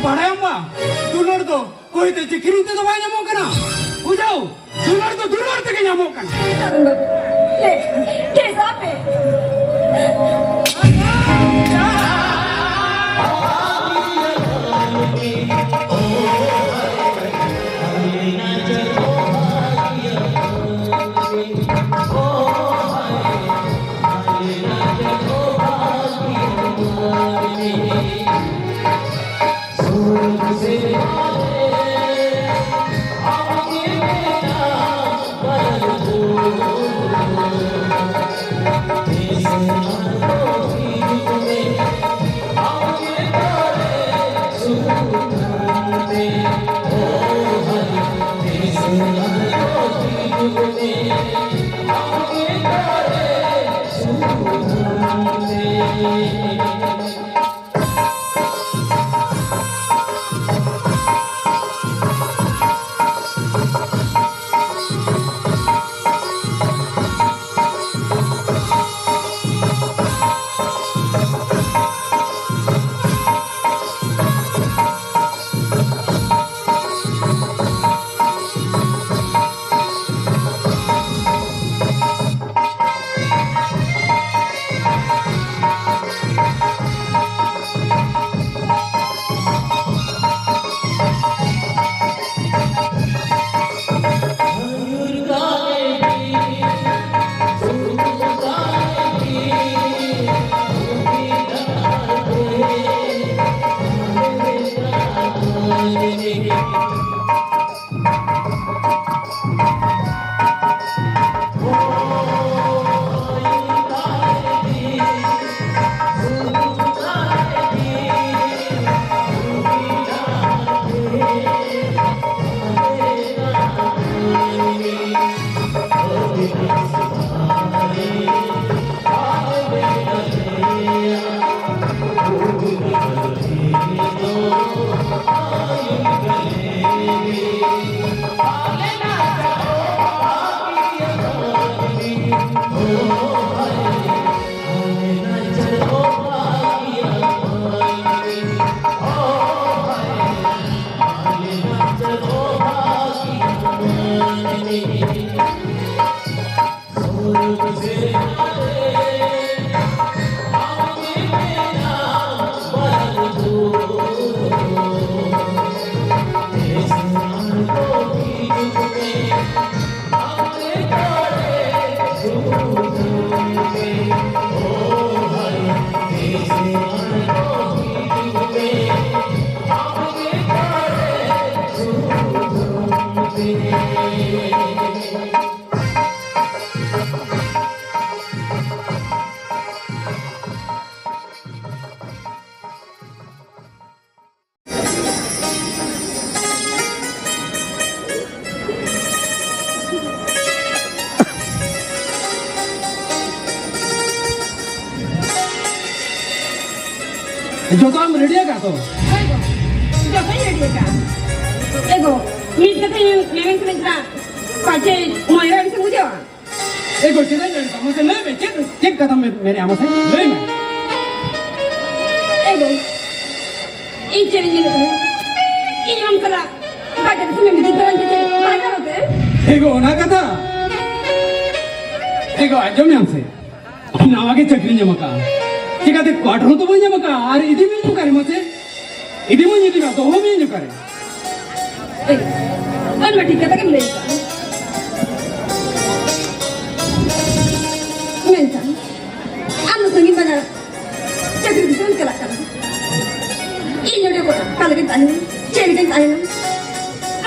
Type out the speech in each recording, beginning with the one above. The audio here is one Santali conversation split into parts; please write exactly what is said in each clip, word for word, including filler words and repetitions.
ᱵᱟᱲᱟᱭᱟᱢ ᱵᱟ, ᱫᱩᱞᱟᱹᱲ ᱫᱚ ᱠᱚᱭ ᱛᱮ ᱪᱮ ᱠᱤᱨᱤᱧ ᱛᱮᱫᱚ ᱵᱟᱭ ᱧᱟᱢᱚᱜ ᱠᱟᱱᱟ᱾ ᱵᱩᱡᱷᱟᱹᱣ, ᱫᱩᱞᱟᱹᱲ ᱫᱚ ᱫᱩᱞᱟᱹᱲ ᱛᱮᱜᱮ ᱧᱟᱢᱚᱜ ᱠᱟᱱᱟ᱾ ᱞᱮ, ᱴᱷᱤᱠ ᱟᱯᱮ᱾ ᱡᱚᱛᱚ ᱟᱢ ᱨᱮᱰᱤ ᱟᱠᱟᱫ ᱛᱚ? ᱦᱳᱭ ᱜᱚ, ᱡᱚᱛᱚᱧ ᱨᱮᱰᱤ ᱟᱠᱟᱫ᱾ ᱮ ᱜᱚ, ᱢᱤᱫ ᱠᱟᱛᱷᱟᱧ ᱢᱮᱢᱮᱱ ᱥᱟᱱᱟᱧ ᱠᱟᱱᱟ, ᱯᱟᱪᱮ ᱢᱚᱭᱨᱟ ᱵᱤᱥᱮᱢ ᱵᱩᱡᱷᱟᱹᱣᱟ? ᱮ ᱜᱚ, ᱪᱮᱫᱟᱜ ᱤᱧ ᱞᱟᱹᱭ ᱛᱟᱢᱟ? ᱢᱟᱥᱮ ᱞᱟᱹᱭ ᱢᱮ, ᱪᱮᱫ, ᱪᱮᱫ ᱠᱟᱛᱷᱟᱢ ᱢᱮ-, ᱢᱮᱱᱮᱜᱼᱟ? ᱢᱟᱥᱮ ᱞᱟᱹᱭ ᱢᱮ᱾ ᱮ ᱜᱚ, ᱤᱧ ᱪᱮᱫ ᱤᱧ ᱢᱮᱱᱮᱫ ᱛᱟᱦᱮᱸ? ᱤᱧ ᱟᱢ ᱥᱟᱞᱟᱜ ᱵᱟᱡᱟᱨ ᱫᱤᱥᱚᱢ ᱮᱢ ᱤᱫᱤ ᱛᱚᱨᱟᱧ ᱠᱟᱱᱟ, ᱵᱟᱭ ᱜᱟᱱᱚᱜ ᱛᱮ? ᱮ ᱜᱚ, ᱚᱱᱟ ᱠᱟᱛᱷᱟ? ᱮ ᱜᱚ, ᱟᱸᱡᱚᱢ ᱧᱟᱢ ᱥᱮ, ᱱᱟᱣᱟ ᱜᱮ ᱪᱟᱹᱠᱨᱤ ᱧᱟᱢ ᱟᱠᱟᱫᱼᱟ, ᱪᱤᱠᱟᱹᱛᱮ quarter ᱦᱚᱸ ᱛᱚ ᱵᱟᱹᱧ ᱧᱟᱢ ᱟᱠᱟᱫᱼᱟ, ᱟᱨ ᱤᱫᱤ ᱢᱮ ᱚᱠᱟᱨᱮ ᱢᱟᱥᱮ? ᱤᱫᱤ ᱢᱟᱧ ᱤᱫᱤ ᱢᱟ, ᱫᱚᱦᱚ ᱢᱤᱭᱟᱹᱧ ᱚᱠᱟᱨᱮ? ᱮᱭ, ᱚᱱᱟ ᱢᱟ ᱴᱷᱤᱠ ᱠᱟᱛᱷᱟ ᱜᱮᱢ ᱞᱟᱹᱭ ᱠᱟᱜᱼᱟ᱾ ᱢᱮᱱᱠᱷᱟᱱ ᱟᱢ ᱫᱚ ᱥᱟᱺᱜᱤᱧ ᱵᱟᱡᱟᱨ ᱪᱟᱹᱠᱨᱤ ᱫᱤᱥᱚᱢ ᱪᱟᱞᱟᱜ ᱠᱟᱱᱟ᱾ ᱤᱧ ᱱᱚᱰᱮ ᱚᱠᱟ ᱞᱮᱠᱟᱧ ᱛᱟᱦᱮᱱᱟ? ᱪᱮᱫ ᱞᱮᱠᱟᱧ ᱛᱟᱦᱮᱱᱟ?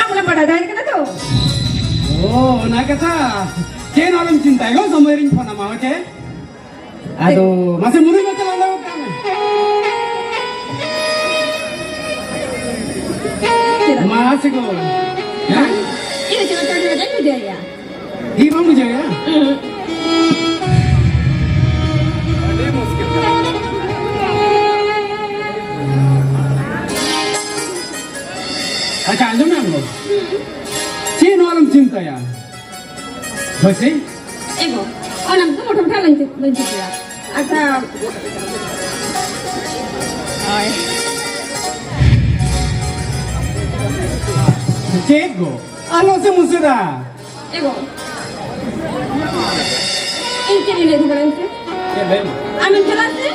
ᱟᱢ ᱚᱱᱟ ᱵᱟᱰᱟᱭ ᱫᱟᱲᱮ ᱠᱟᱱᱟ ᱛᱚ? ᱚ, ᱚᱱᱟ ᱠᱟᱛᱷᱟ᱾ ᱪᱮᱫ ᱦᱚᱸ ᱟᱞᱚᱢ ᱪᱤᱱᱛᱟᱭ ᱜᱚ, ᱥᱚᱢᱚᱭ ᱨᱤᱧ ᱯᱷᱳᱱ ᱟᱢᱟ, ᱳᱠᱮ? ᱟᱫᱚ ᱢᱟᱥᱮ ᱢᱩᱞᱩᱡ ᱢᱟᱪᱷᱟ ᱞᱟᱸᱫᱟ ᱜᱚᱫ ᱠᱟᱜ ᱢᱮ᱾ ᱪᱮᱫᱟᱜ? ᱢᱟᱥᱮ ᱜᱚ᱾ ᱦᱮᱸ? ᱤᱧ ᱫᱚ ᱪᱮᱫ ᱦᱚᱸ ᱵᱟᱹᱧ ᱵᱩᱡᱷᱟᱹᱣᱮᱫᱼᱟ᱾ ᱤᱧ ᱵᱟᱢ ᱵᱩᱡᱷᱟᱹᱣᱮᱫᱼᱟ? ᱩᱸᱦᱩᱸ᱾ ᱟᱪᱪᱷᱟ, ᱟᱸᱡᱚᱢ ᱢᱮ ᱟᱢ ᱫᱚ᱾ ᱪᱮᱫ ᱦᱚᱸ ᱟᱞᱚᱢ ᱪᱤᱱᱛᱟᱹᱭᱟ᱾ ᱦᱳᱭ ᱥᱮ? ᱮ ᱜᱚ, ᱚᱱᱟ ᱫᱚ ᱢᱚᱴᱷᱮ ᱢᱚᱴᱷᱮ ᱟᱞᱚᱧ ᱪᱤ-, ᱵᱟᱹᱧ ᱪᱤᱠᱟᱹᱭᱟ᱾ ᱟᱪᱪᱷᱟ᱾ ᱪᱮᱫ ᱜᱚ? ᱟᱞᱚ ᱥᱮ ᱢᱩᱥᱟᱹᱫᱟ᱾ ᱮ ᱜᱚ᱾ ᱤᱧ ᱪᱮᱫ ᱤᱧ ᱞᱟᱹᱭ ᱫᱚ ᱵᱟᱲᱟᱭ ᱢᱮᱥᱮ? ᱪᱮᱫ ᱞᱟᱹᱭ ᱢᱮ? ᱟᱢᱮᱢ ᱪᱟᱞᱟᱜ ᱥᱮ?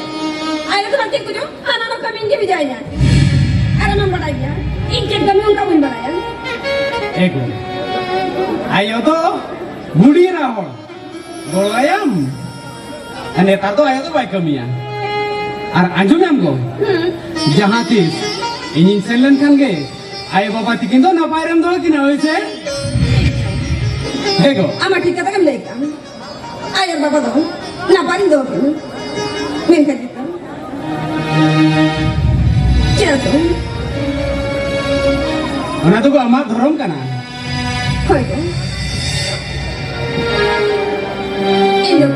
ᱟᱭᱳ ᱫᱚ ᱵᱟᱝ ᱪᱮᱫ ᱠᱚᱪᱚ? ᱦᱟᱱᱟ ᱱᱚᱣᱟ ᱠᱟᱹᱢᱤᱧ ᱜᱮ ᱵᱷᱮᱡᱟᱭᱤᱧᱟ᱾ ᱟᱨ ᱟᱢᱮᱢ ᱵᱟᱰᱟᱭ ᱜᱮᱭᱟ, ᱤᱧ ᱪᱮᱫ ᱠᱟᱹᱢᱤ ᱚᱱᱠᱟ ᱵᱟᱹᱧ ᱵᱟᱲᱟᱭᱟ᱾ ᱮ ᱜᱚ, ᱟᱭᱳ ᱫᱚ ᱵᱩᱰᱷᱤ ᱮᱨᱟ ᱦᱚᱲ, ᱜᱚᱲᱚ ᱟᱭᱟᱢ᱾ ᱟᱨ ᱱᱮᱛᱟᱨ ᱫᱚ ᱟᱭᱳ ᱫᱚ ᱵᱟᱭ ᱠᱟᱹᱢᱤᱭᱟ᱾ ᱟᱨ ᱟᱸᱡᱚᱢᱮᱢ ᱜᱚ, ᱦᱩᱸ᱾ ᱡᱟᱦᱟᱸ ᱛᱤᱥ ᱤᱧᱤᱧ ᱥᱮᱱ ᱞᱮᱱᱠᱷᱟᱱ ᱜᱮ ᱟᱭᱳ ᱵᱟᱵᱟ ᱛᱤᱠᱤᱱ ᱫᱚ ᱱᱟᱯᱟᱭ ᱨᱮᱢ ᱫᱚᱦᱚ ᱠᱤᱱᱟ, ᱦᱳᱭ ᱥᱮ? ᱦᱮᱸ ᱜᱚ᱾ ᱟᱢᱟᱜ ᱴᱷᱤᱠ ᱠᱟᱛᱷᱟ ᱜᱮᱢ ᱞᱟᱹᱭ ᱠᱟᱜᱼᱟ᱾ ᱟᱭᱳ ᱟᱨ ᱵᱟᱵᱟ ᱫᱚ ᱱᱟᱯᱟᱭ ᱨᱤᱧ ᱫᱚᱦᱚ ᱠᱤᱱᱟ᱾ ᱢᱮᱱᱠᱷᱟᱱ ᱪᱮᱫ? ᱪᱮᱫᱟᱜ ᱪᱚ? ᱚᱱᱟ ᱫᱚ ᱟᱢᱟᱜ ᱫᱷᱚᱨᱚᱢ ᱠᱟᱱᱟ᱾ ᱦᱳᱭ ᱜᱚ᱾ ᱤᱧ ᱫᱚ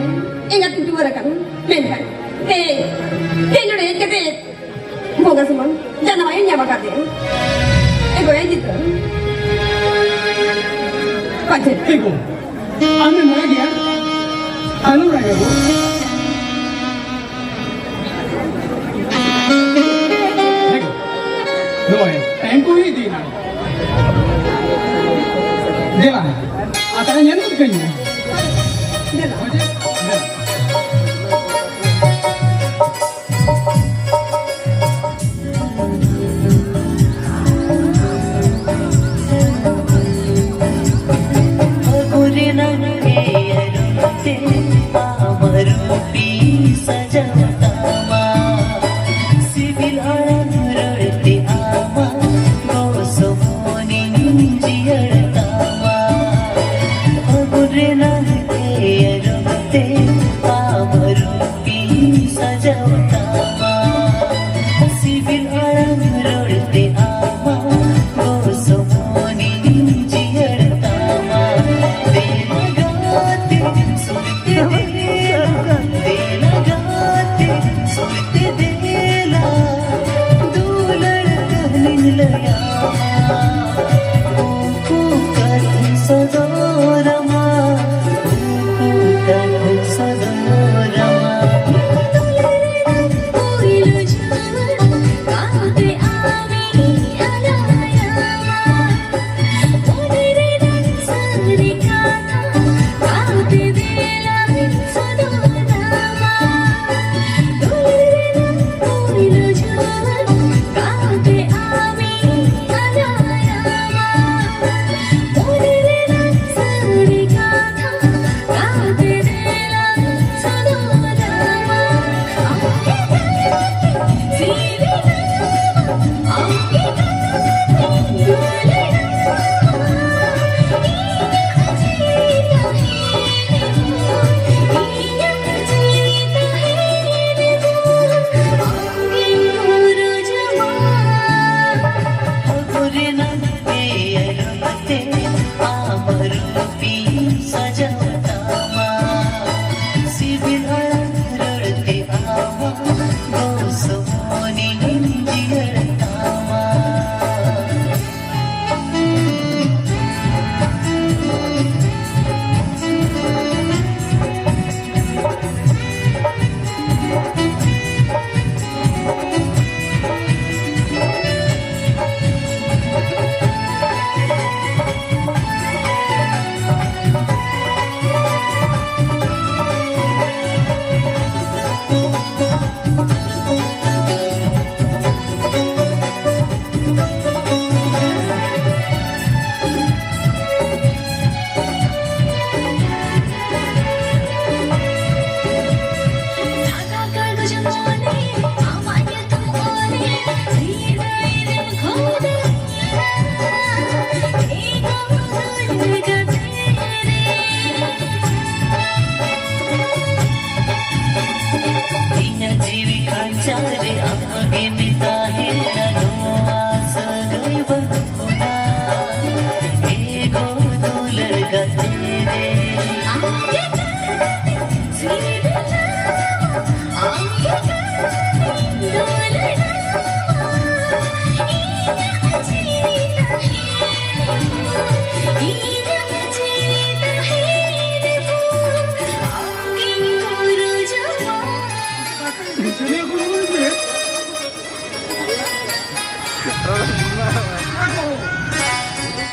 ᱮᱸᱜᱟᱛ ᱤᱧ ᱴᱩᱣᱟᱹᱨ ᱟᱠᱟᱱᱟ᱾ ᱢᱮᱱᱠᱷᱟᱱ ᱛᱮᱦᱮᱧ, ᱛᱮᱦᱮᱧ ᱱᱚᱰᱮ ᱦᱮᱡ ᱠᱟᱛᱮ ᱵᱚᱸᱜᱟ ᱥᱩᱢᱟᱹᱱ ᱡᱟᱱᱟᱢ ᱟᱭᱳᱧ ᱧᱟᱢ ᱟᱠᱟᱫᱮᱭᱟ᱾ ᱮ ᱜᱚᱭᱟ ᱡᱤᱛᱟᱹ᱾ ᱯᱟᱪᱮ᱾ ᱮ ᱜᱚ, ᱟᱢᱮᱢ ᱵᱟᱲᱟᱭ ᱜᱮᱭᱟ? ᱟᱞᱚᱢ ᱨᱟᱜᱟ ᱜᱚ᱾ ᱮ ᱜᱚ, ᱱᱚᱜᱼᱚᱭ ᱴᱟᱭᱤᱢ ᱠᱚ ᱦᱩᱭ ᱤᱫᱤᱭᱮᱱᱟ᱾ ᱫᱮᱞᱟ, ᱟᱛᱨᱟ ᱧᱮᱞ ᱜᱚᱫ ᱠᱟᱹᱧ ᱢᱮ᱾ ᱫᱮᱞᱟ᱾ ᱫᱮᱞᱟ᱾ ᱯᱷᱟᱹᱜᱩᱱ ᱨᱮᱱᱟᱜ ᱮᱭᱟᱨ ᱛᱮ ᱟᱢᱟᱜ ᱨᱩᱯᱤᱧ ᱥᱟᱡᱟᱣ ᱛᱟᱢᱟ᱾ ᱥᱤᱵᱤᱞ ᱟᱲᱟᱝ ᱨᱚᱲ ᱛᱮ ᱟᱢᱟᱜ ᱜᱚᱥᱚᱢᱚᱱᱤᱧ ᱡᱤᱭᱟᱹᱲ ᱛᱟᱢᱟ᱾ ᱯᱷᱟᱹᱜᱩᱱ ᱨᱮᱱᱟᱜ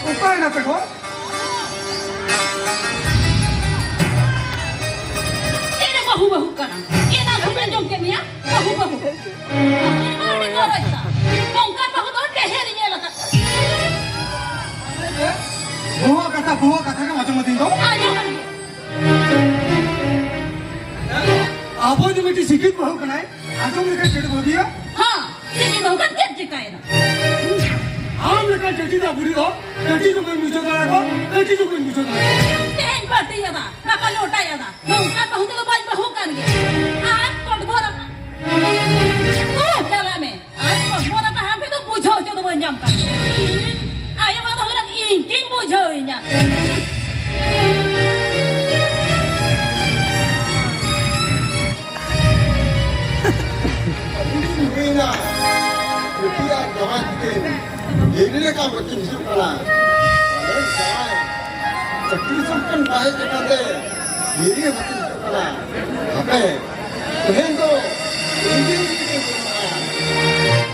ᱚᱠᱟᱭᱮᱱᱟ ᱯᱮ ᱜᱚ? ᱪᱮᱫ ᱮ ᱵᱟᱹᱦᱩ ᱵᱟᱹᱦᱩ ᱠᱟᱱᱟ? ᱪᱮᱫ ᱟᱸᱡᱚᱢ ᱟᱸᱡᱚᱢ ᱠᱮᱫ ᱢᱮᱭᱟ? ᱵᱟᱹᱦᱩ ᱵᱟᱹᱦᱩ᱾ ᱟᱹᱰᱤ ᱜᱚᱨᱚᱡᱽ ᱛᱟ᱾ ᱱᱚᱝᱠᱟᱱ ᱵᱟᱹᱦᱩ ᱫᱚ ᱰᱷᱮᱨ ᱤᱧ ᱧᱮᱞ ᱟᱠᱟᱫ ᱠᱚᱣᱟ᱾ ᱵᱟᱹᱦᱩᱣᱟᱜ ᱠᱟᱛᱷᱟ, ᱵᱟᱹᱦᱩᱣᱟᱜ ᱠᱟᱛᱷᱟ ᱜᱮᱢ ᱟᱸᱡᱚᱢ ᱟᱹᱧ ᱫᱚ᱾ ᱟᱸᱡᱚᱢ ᱟᱹᱧ᱾ ᱟᱵᱚ ᱫᱚ ᱢᱤᱫᱴᱤᱡ ᱥᱤᱠᱷᱤᱛ ᱵᱟᱹᱦᱩ ᱠᱟᱱᱟᱭ, ᱟᱸᱡᱚᱢ ᱞᱮᱠᱷᱟᱱ ᱪᱮᱫ ᱵᱷᱟᱹᱜᱤᱭᱟ? ᱦᱮᱸ, ᱥᱤᱠᱷᱤᱛ ᱵᱟᱹᱦᱩ ᱠᱷᱟᱱ ᱪᱮᱫ ᱪᱤᱠᱟᱹᱭᱮᱱᱟ? ᱟᱢ ᱞᱮᱠᱟᱱ ᱪᱟᱹᱴᱤᱡᱟᱜ ᱵᱩᱲᱦᱤ ᱫᱚ ᱪᱟᱹᱴᱤ ᱫᱚ ᱵᱟᱹᱧ ᱵᱩᱡᱷᱟᱹᱣ ᱫᱟᱲᱮᱭᱟᱜᱼᱟ, ᱪᱟᱹᱴᱤ ᱫᱚ ᱵᱟᱹᱧ ᱵᱩᱡᱷᱟᱹᱣ ᱫᱟᱲᱮᱭᱟᱜᱼᱟ᱾ ᱛᱮᱦᱮᱧ ᱵᱟᱹᱴᱤ ᱟᱫᱟ, ᱜᱟᱯᱟ ᱞᱚᱴᱟᱭ ᱟᱫᱟ, ᱱᱚᱝᱠᱟᱱ ᱵᱟᱹᱦᱩ ᱛᱮᱫᱚ ᱵᱟᱹᱧ ᱵᱟᱹᱦᱩ ᱠᱟᱱ ᱜᱮᱭᱟ᱾ ᱟᱨ ᱠᱚᱴᱵᱚᱨ ᱟᱠᱟᱱ᱾ ᱳ, ᱪᱟᱞᱟᱜ ᱢᱮ᱾ ᱟᱨ ᱠᱚᱴᱵᱚᱨ ᱟᱠᱟᱱ ᱟᱢ ᱴᱷᱮᱱ ᱫᱚ ᱵᱩᱡᱷᱟᱹᱣ ᱦᱚᱪᱚ ᱫᱚ ᱵᱟᱹᱧ ᱧᱟᱢ ᱠᱟᱱ ᱜᱮᱭᱟ᱾ ᱟᱭᱳ ᱵᱟᱵᱟ ᱫᱚ ᱦᱩᱱᱟᱹᱝ ᱤᱧ ᱠᱤᱱ ᱵᱩᱡᱷᱟᱹᱣᱤᱧᱟ᱾ ᱦᱩᱭᱱᱟ᱾ ᱵᱤᱴᱤ ᱟᱨ ᱡᱟᱶᱟᱭ ᱛᱟᱹᱠᱤᱱ ᱦᱤᱨᱤ ᱞᱮᱠᱟ ᱵᱟᱹᱠᱤᱱ ᱦᱤᱡᱩᱜ ᱠᱟᱱᱟ᱾ ᱟᱞᱮ ᱡᱟᱶᱟᱭ ᱪᱟᱹᱠᱨᱤ ᱥᱚᱢ ᱠᱷᱚᱱ ᱵᱟᱭ ᱦᱮᱡ ᱟᱠᱟᱱ ᱛᱮ ᱦᱤᱨᱤ ᱵᱟᱹᱠᱤᱱ ᱦᱤᱡᱩᱜ ᱠᱟᱱᱟ᱾ ᱦᱟᱯᱮ, ᱛᱮᱦᱮᱧ ᱫᱚ ᱤᱧ ᱜᱮ ᱦᱤᱨᱤ ᱠᱤᱱ ᱦᱩᱭᱩᱜᱼᱟ᱾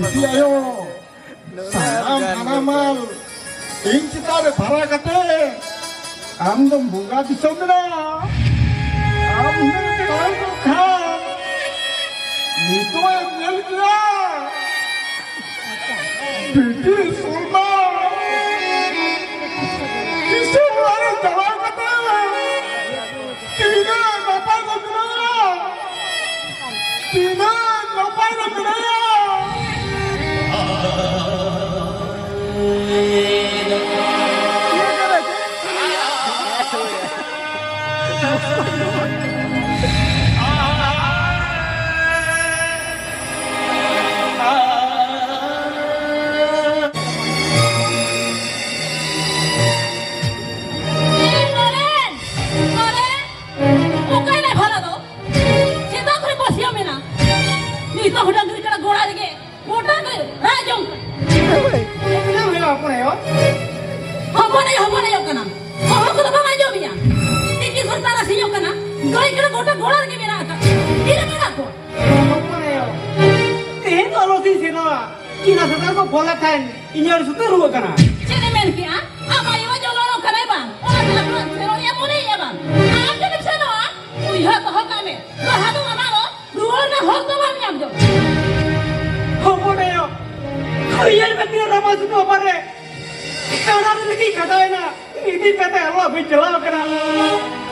ᱵᱤᱴᱤ ᱟᱭᱳ, ᱥᱟᱱᱟᱢ ᱦᱟᱱᱟᱢᱟᱞ ᱤᱧ ᱪᱮᱛᱟᱱ ᱨᱮ ᱵᱷᱟᱨᱟ ᱠᱟᱛᱮ ᱟᱢ ᱫᱚᱢ ᱵᱚᱸᱜᱟ ᱫᱤᱥᱚᱢ ᱮᱱᱟ᱾ ᱟᱢ ᱦᱩᱱᱟᱹᱝ ᱛᱟᱦᱮᱸ ᱠᱚᱜ ᱠᱷᱟᱱ ᱱᱤᱛᱚᱜ ᱮᱢ ᱧᱮᱞ ᱠᱮᱭᱟ᱾ ᱵᱤᱴᱤ ᱥᱚᱞᱢᱟ ᱠᱤᱥᱟᱹᱬ ᱚᱲᱟᱜ ᱨᱮ ᱪᱟᱞᱟᱣ ᱠᱟᱛᱮ ᱛᱤᱱᱟᱹᱜ ᱱᱟᱯᱟᱭ ᱠᱚ ᱢᱮᱱᱟᱜᱼᱟ, ᱛᱤᱱᱟᱹᱜ ᱱᱟᱯᱟᱭ ᱠᱚ ᱢᱮᱱᱟᱜᱼᱟ᱾ ᱱᱚᱨᱮᱱ! ᱱᱚᱨᱮᱱ! ᱚᱠᱟᱭᱮᱱᱟᱭ ᱵᱷᱟᱞᱟ ᱫᱚ? ᱥᱮᱛᱟᱜ ᱠᱷᱚᱱ ᱵᱟᱹᱥᱭᱟᱹᱢ ᱮᱱᱟ᱾ ᱱᱤᱛᱚᱜ ᱦᱚᱸ ᱰᱟᱹᱝᱨᱤ ᱠᱟᱰᱟ ᱦᱚᱯᱚᱱ ᱟᱭᱳ, ᱦᱚᱯᱚᱱ ᱟᱭᱳ ᱠᱟᱱᱟᱢ᱾ ᱦᱚᱦᱚ ᱠᱚᱫᱚ ᱵᱟᱢ ᱟᱸᱡᱚᱢᱮᱜᱼᱟ᱾ ᱛᱤᱠᱤᱱ ᱠᱷᱚᱱ ᱛᱟᱨᱟᱥᱤᱧᱚᱜ ᱠᱟᱱᱟ᱾ ᱜᱟᱹᱭ ᱠᱟᱰᱟ ᱜᱚᱴᱟ ᱜᱚᱲᱟ ᱨᱮᱜᱮ ᱢᱮᱱᱟᱜ ᱟᱠᱟᱫ ᱠᱚᱣᱟ᱾ ᱛᱤᱨᱮᱢ ᱟᱲᱟᱜ ᱠᱚᱣᱟ? ᱦᱚᱯᱚᱱ ᱟᱭᱳ, ᱛᱮᱦᱮᱧ ᱫᱚ ᱟᱞᱚ ᱥᱮᱱᱚᱜᱼᱟ᱾ ᱤᱧ ᱦᱚᱥᱯᱤᱴᱟᱞ ᱠᱚ ᱯᱷᱳᱱ ᱞᱮᱫ ᱛᱟᱦᱮᱸᱫ, ᱤᱧ ᱟᱹᱰᱤ ᱥᱩᱠᱛᱮ ᱨᱩᱣᱟᱹᱜ ᱠᱟᱱᱟ᱾ ᱪᱮᱫ ᱮᱢ ᱢᱮᱱ ᱠᱮᱜᱼᱟ? ᱟᱢ ᱟᱭᱳ ᱡᱚᱞᱚᱱᱚᱜ ᱠᱟᱱᱟᱭ ᱵᱟᱝ? ᱚᱱᱟ ᱛᱮ ᱟᱢ ᱥᱮᱱᱚᱜ ᱮ ᱢᱚᱱᱮᱭᱮᱜᱼᱟ ᱵᱟᱝ? ᱟᱢ ᱡᱩᱫᱤᱢ ᱥᱮᱱᱚᱜᱼᱟ, ᱩᱭᱦᱟᱹᱨ ᱫᱚᱦᱚ ᱠᱟᱜ ᱢᱮ, ᱫᱚᱲᱦᱟ ᱫᱚ ᱟᱢᱟᱜ ᱫᱚ ᱨᱩᱣᱟᱹᱲ ᱨᱮᱱᱟᱜ ᱦᱚᱠ ᱫᱚ ᱵᱟᱢ ᱧᱟᱢ ᱡᱚᱝ᱾ ᱦᱚᱯᱚᱱ ᱟᱭᱳ, ᱩᱭᱦᱟᱹᱨ ᱢᱮ, ᱛᱤᱱᱟᱹᱜ ᱨᱟᱢᱟ ᱥᱩᱫᱷᱩ ᱚᱯᱟᱨ ᱨᱮ ᱚᱱᱟ ᱨᱮ ᱞᱟᱹᱜᱤᱫ ᱠᱷᱟᱴᱟᱣᱮᱱᱟ᱾ ᱤᱫᱤ ᱠᱟᱛᱮ ᱟᱞᱚ ᱵᱤᱱ ᱪᱟᱞᱟᱣ ᱠᱟᱱᱟ᱾